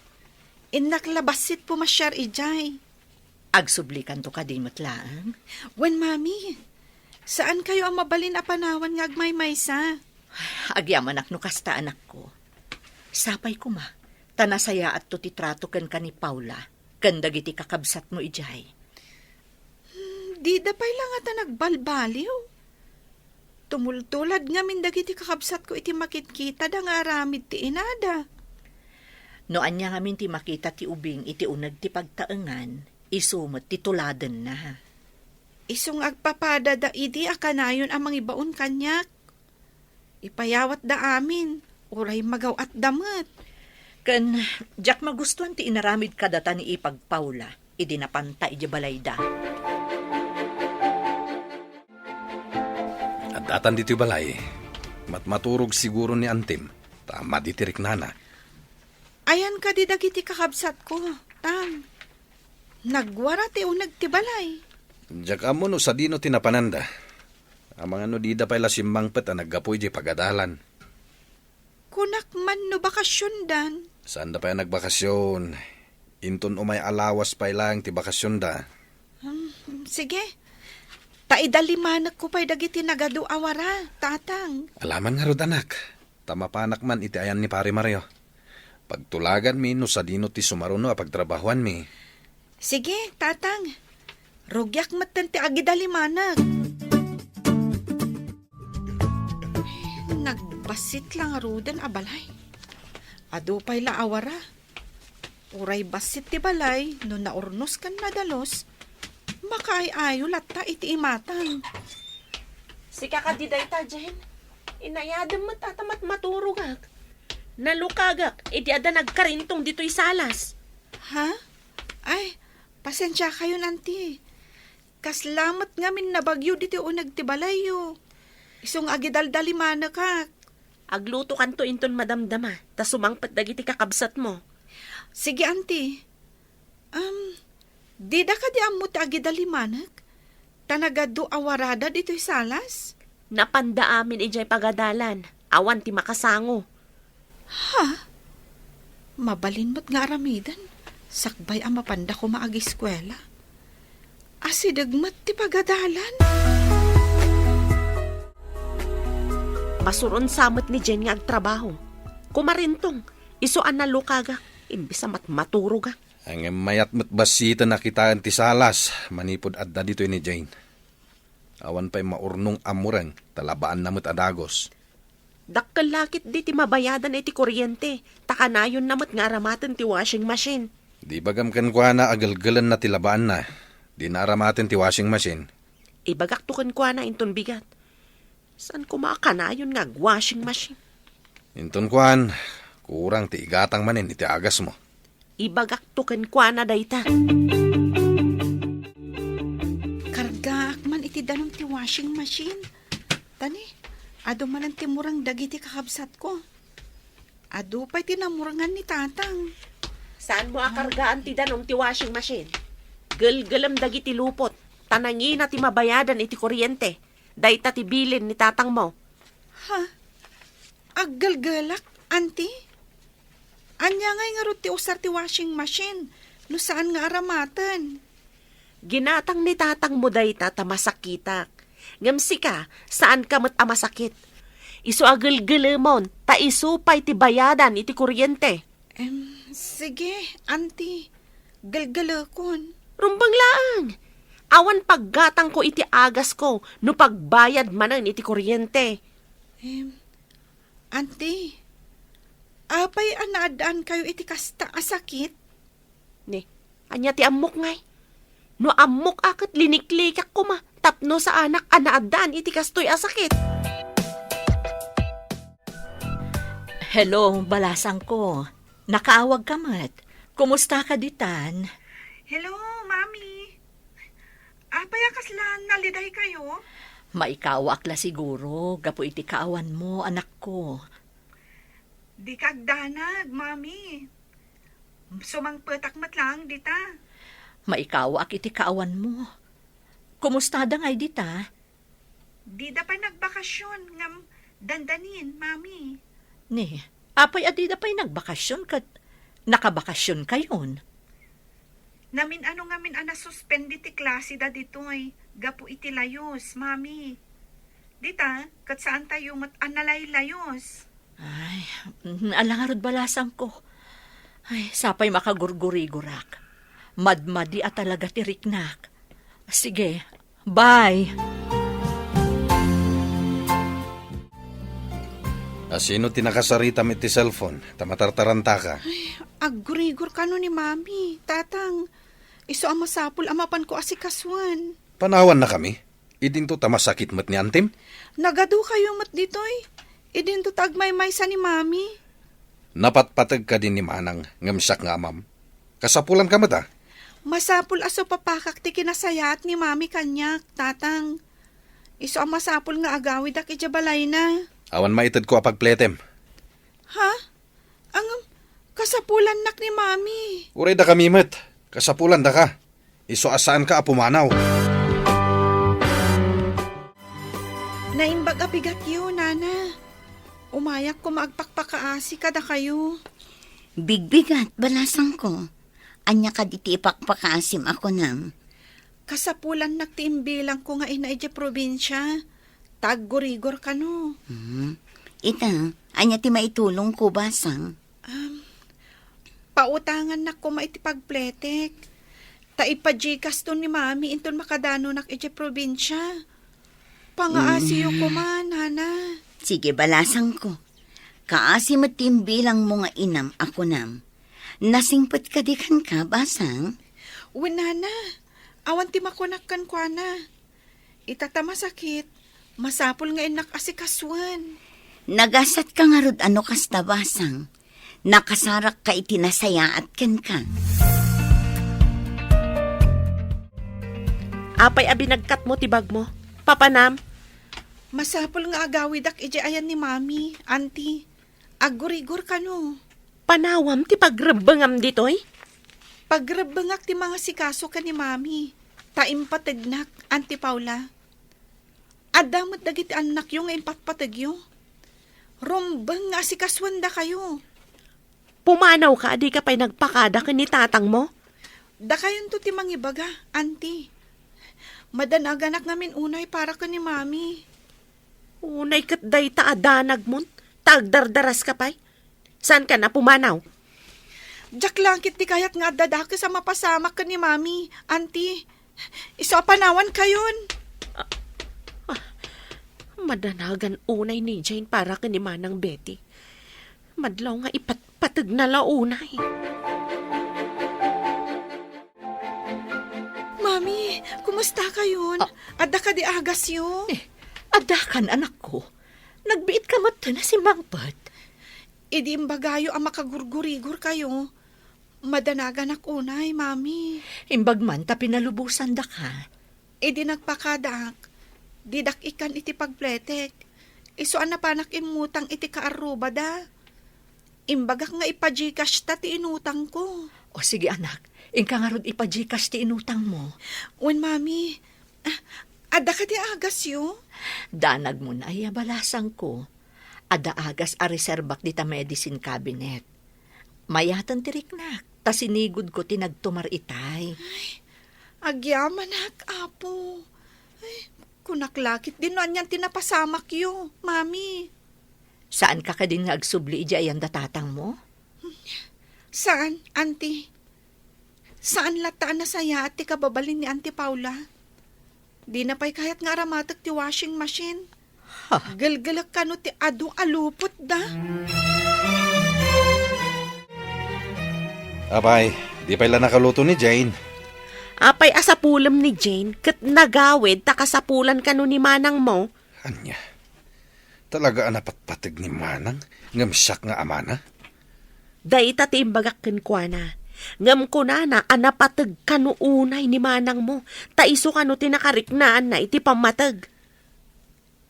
Innak la bassit pumasiar idiay. Agsublikanto kadi met laeng? Wen, Mami. Saankayo a mabalin a panawan nga agmaymaysa. Agyamanak no kasta, anakko. Sapay koma, ta nasayaatto ti trato kenka ni Paula ken dagiti kakabsatmo idiay. Hmm, dida pay la ngata nagbalbaliw. Tumultulad ngamin dagiti kakabsatko iti makitkitada nga aramid ti inada. No ania ngamin ti makita ti ubing iti uneg ti pagtaengan, isu met ti tuladenna. Isu nga agpapadada idi a kanayon a mangibaon kaniak. Ipayawatda amin, uray magaw-atda met. Ken diak magustuan ti inaramid kadata ni Ipag Paula idi napanta idiay balayda. Ad-atan ditoy balay, matmaturog siguro ni Antim, ta madi ti riknana. Ayan kadi dagiti kakabsatko, Tang? Nagwara ti uneg ti balay. Diak ammo no sadino ti napananda. Amangan no dida pay la simmangpet a naggapu idiay pagadalan. Kunak man no bakasiondan. Saanda pay a nagbakasion. Inton umay a lawas pay laeng ti bakasionda. Hmm, sige. Ta idalimanekko pay dagiti nagadu a wara, Tatang. Alaman ngarud, anak. Ta mapanak man iti ayan ni Pari Mario. Pagtulaganmi no sadino ti sumaruno a pagtrabahuanmi. Sige, Tatang. Rugiak metten ti agidalimanek. Nagbassit la ngaruden a balay. Adu pay la a wara. Uray bassit ti balay no naurnos ken nadalus, makaay-ayo latta iti imatang. Sika kadi dayta, Jen? Inayadem met a ta matmaturogak. Nalukagak idi adda nagkarintong ditoy salas. Ha? Ay, pasensiakayon, Anti. Kasla met ngamin nabagyo ditoy uneg ti balayyo. Isu nga agidaldalimanekak. Aglutokanto inton madamdama, ta sumangpet dagiti kakabsatmo. Sige, Anti. Um, Dida kadi ammo ti agidalimanek? Ta nagadu a warada ditoy salas? Napanda amin idiay pagadalan. Awan ti makasango. Ha? Mabalin met nga aramiden, sakbay a mapanda koma agiskuela. Asideg met ti pagadalan. Masuron sa met ni Jane nga agtrabaho. Kumarintong, isu a nalukagak, imbis a mat-, maturogak. Ngem mayat met bassiten a kitaen ti salas manipud adda ditoy ni Jane. Awan pay maurnong a mureng, ta labaanna met a dagus. Dakkel la ketdi ti mabayadan iti kuryente, ta kanayonna met nga aramaten ti washing machine. Di bagam kenkuana a gelgelenna ti labaanna, dina aramaten ti washing machine. Ibagakto kenkuana inton bigat. Saan koma a kanayon nga ag-washing machine? Inton kuan, kurang ti igatang manen iti agasmo. Ibagakto kenkuana dayta. Kargaak man iti danum ti washing machine. Tani, adu manen ti murang dagiti kakabsatko. Adu pay ti namurengan ni Tatang. Saanmo a kargaan ti danum ti washing machine? Gelgelem dagiti lupot, ta nangina ti mabayadan iti kuryente. Dayta ti bilin ni tatangmo. Ha? Aggelgelak, Auntie? Ania ngay ngarud ti usar ti washing machine no saan nga aramaten? Ginatang ni tatangmo dayta ta masakitak. Ngem sika, saanka met a masakit. Isu a gelgelemon, ta isu pay ti bayadan iti kuryente. Em, sige, Auntie. Gelgelekon. Rumbeng laeng. Awan paggatangko iti agasko no pagbayad manen iti kuryente. Em, Auntie, apay a naaddaankayo iti kasta a sakit? Ni, ania ti ammok ngay? No ammok a ket liniklikak koma tapno saanak a naaddaan iti kastoy a sakit. Hello, balasangko. Nakaawagka met. Kumusta ka ditan? Hello, Mami. Apay a kasla nalidaykayo? Maikawaak la siguro gapu iti kaawanmo, anakko. Dika agdanag, Mami. Sumangpetak met laeng dita. Maikawaak iti kaawanmo. Kumusta da ngay dita? Dida pay nagbakasyon ngem dandanin, Mami. Ni, apay a dida pay nagbakasyon ket nakabakasyon kayon? Namin-ano ngamin a nasuspend ti klase da ditoy gapu iti layus, Mami. Dita, ket saan tayo met a nalaylayus. Ay, mm, ala ngarud balasangko. Ay, sapay makagurgurigorak. Madmadi a talaga ti riknak. Sige, bye. A sino ti nakasaritam iti cellphone? Ta matartarantaka. Ay, aggurigor kano ni Mami, Tatang. Isu a masapul a mapanko asikasuen. Panawannakami? Idinto ta masakit met ni Antim? Nagadu kayo met ditoy. Idinto ta agmaymaysa ni Mami. Napatpateg kadi ni Manang ngem siak nga amam. Kasapulanka met a. Masapul a supapakak ti kinasayaat ni Mami kaniak, Tatang. Isu a masapul nga agawidak idiay balayna. Awan maitedko a pagpletem. Ha? Ngem, kasapulannak ni Mami. Uray dakami met, kasapulandaka. Isu a saanka a pumanaw. Naimbag a bigatyo, Nana. Umayak koma agpakpakaasi kadakayo. Bigbigat, balasangko. Ania kadi ti ipakpakaasim a kunam? Kasapulannak ti imbilangko nga ina idiay probinsia. Ta aggurigor kano. Hmm. Ita, ania ti maitulongko, basang? Um, pautangannak koma iti pagpletek. Ta ipa-Gcash to ni Mami inton makadanonak idiay probinsia. Pangaasiyo koma, Nana. Sige, balasangko. Kaasi met ti imbilangmo nga inam a kunam. Nasingpet kadi kenka, basang? Wen, Nana. Awan ti makunak kenkuana. Ita ta masakit, masapul nga innak asikasuen. Nagasatka ngarud a no kasta, basang. Nakasarakka iti nasayaat kenka. Apay a binagkatmo ti bagmo? Papanam? Masapul nga agawidak idiay ayan ni Mami, Auntie. Aggurigor kano. Panawam ti pagrebbengam ditoy? Pagrebbengak ti mangasikaso ken ni Mami, ta impategnak, Auntie Paula. Adda met dagiti annakyo nga impatpategyo. Rumbeng nga asikasuendakayo. Pumanawka a dika pay nagpakada ken ni tatangmo? Dakayonto ti mangibaga, Auntie. Madanaganak ngamin unay para ken ni Mami. Unay ket dayta a danagmon, ta agdardaraska pay. Saanka a pumanaw? Diak la ketdi kayat nga adda dakes a mapasamak ken ni Mami, Auntie. Isu a panawankayon. Ah, madanagan unay ni Jane para ken ni Manang Betty. Madlaw nga ipatpategna la unay. Mami, kumusta kayon? Ah. Adda kadi agasyo? Eh, addakan, anakko. Nagbiit ka met a simangpet. Idi imbagayo a makagurgurigor kayo, madanaganak unay, Mami. Imbag man ta pinalubosan daka. Idi nagpakadaak, didak ikkan iti pagpletek. Isu a napanak immutang iti kaarrubada. Imbagak nga ipa-Gcash ta ti inutangko. O sige, anak, inka ngarud ipa-Gcash ti inutangmo. Wen, Mami. Ah, adda kadi agasyo? Danagmon aya balasangko. Adda agas a reserbak dita medicine cabinet. Mayaten ti riknak, ta sinigudko ti nagtumar itay. Ay, agyamanak, Apo. Ay, kunak la ketdin no anian ti napasamakyo, Mami. Saanka kadin nga agsubli idiay ayan da tatangmo? Saan, Auntie. Saan latta a nasayaat ti kababalin ni Auntie Paula. Dina pay kayat nga aramatek ti washing machine. Ha? Gelgelek kano ti adu a lupotda. Apay, di pay la nakaluto ni Jane? Apay a sapulem ni Jane ket nagawid ta kasapulan kano ni manangmo? Ania? Talaga a napatpateg ni Manang ngem siak nga amana? Dayta ti imbagak kenkuana. Ngem kunana a napateg kano unay ni manangmo, ta isu kano ti nakariknaanna iti pammateg.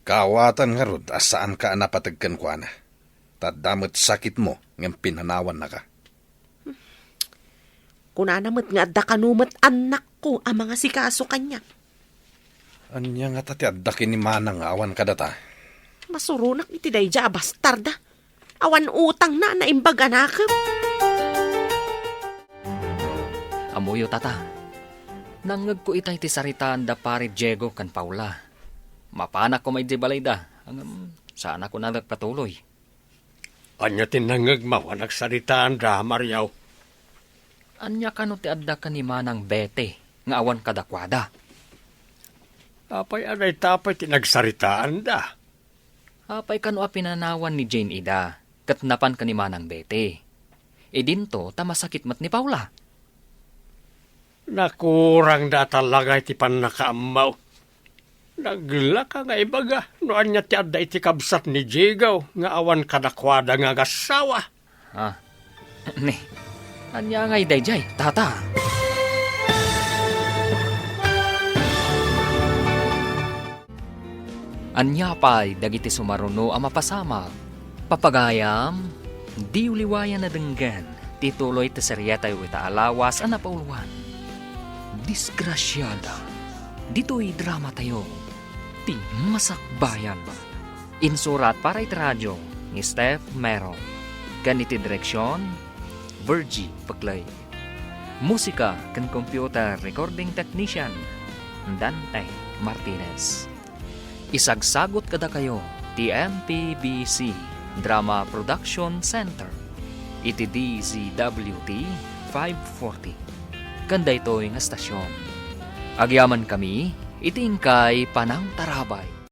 Kaawatan ngarud a saanka a napateg kenkuana, ta adda met sakitmo ngem pinanawannaka. Kunana met nga adda kano met annakko a mangasikaso kaniak. Ania ngata ti adda ken ni Manang nga awan kadata? Masuronak iti daydiay a bastarda. Awan utangna a naimbag a nakem. Ammoyo, Tata. Nangngegko itay ti saritaan da Pare Diego ken Paula. Mapanak koma idiay balayda, ngem saanak a nagpatuloy. Ania ti nangngegmo a nagsaritaanda, Mario? Ania kano ti adda ken ni Manang Betty nga awan kadakuada? Apay a dayta pay ti nagsaritaanda? Apay kano a pinanawan ni Jane ida ket napan ken ni Manang Betty? Idinto ta masakit met ni Paula. Nakurangda a talaga iti pannakaammo. Naglaka nga ibaga no ania ti adda iti kabsat ni Diego nga awan kadakuada nga agassawa. Ah, ni, ania ngay daydiay, Tata? Ania pay dagiti sumaruno a mapasamak? Papagayam, diyo liwayan a denggen ti tuloy ti serietayo ita a lawas a napauluan, Disgrasiada. Ditoy dramatayo, ti Masakbayan. Insurat para iti radio ni Steph Mero, ken iti direksion, Virgie Peclay. Musika ken computer recording technician, Dante Martinez. Isagsagut kadakayo ti M P B C Drama Production Center iti D Z W T five forty. Ken daytoy nga estasion, agyamankami iti inkay panangtarabay.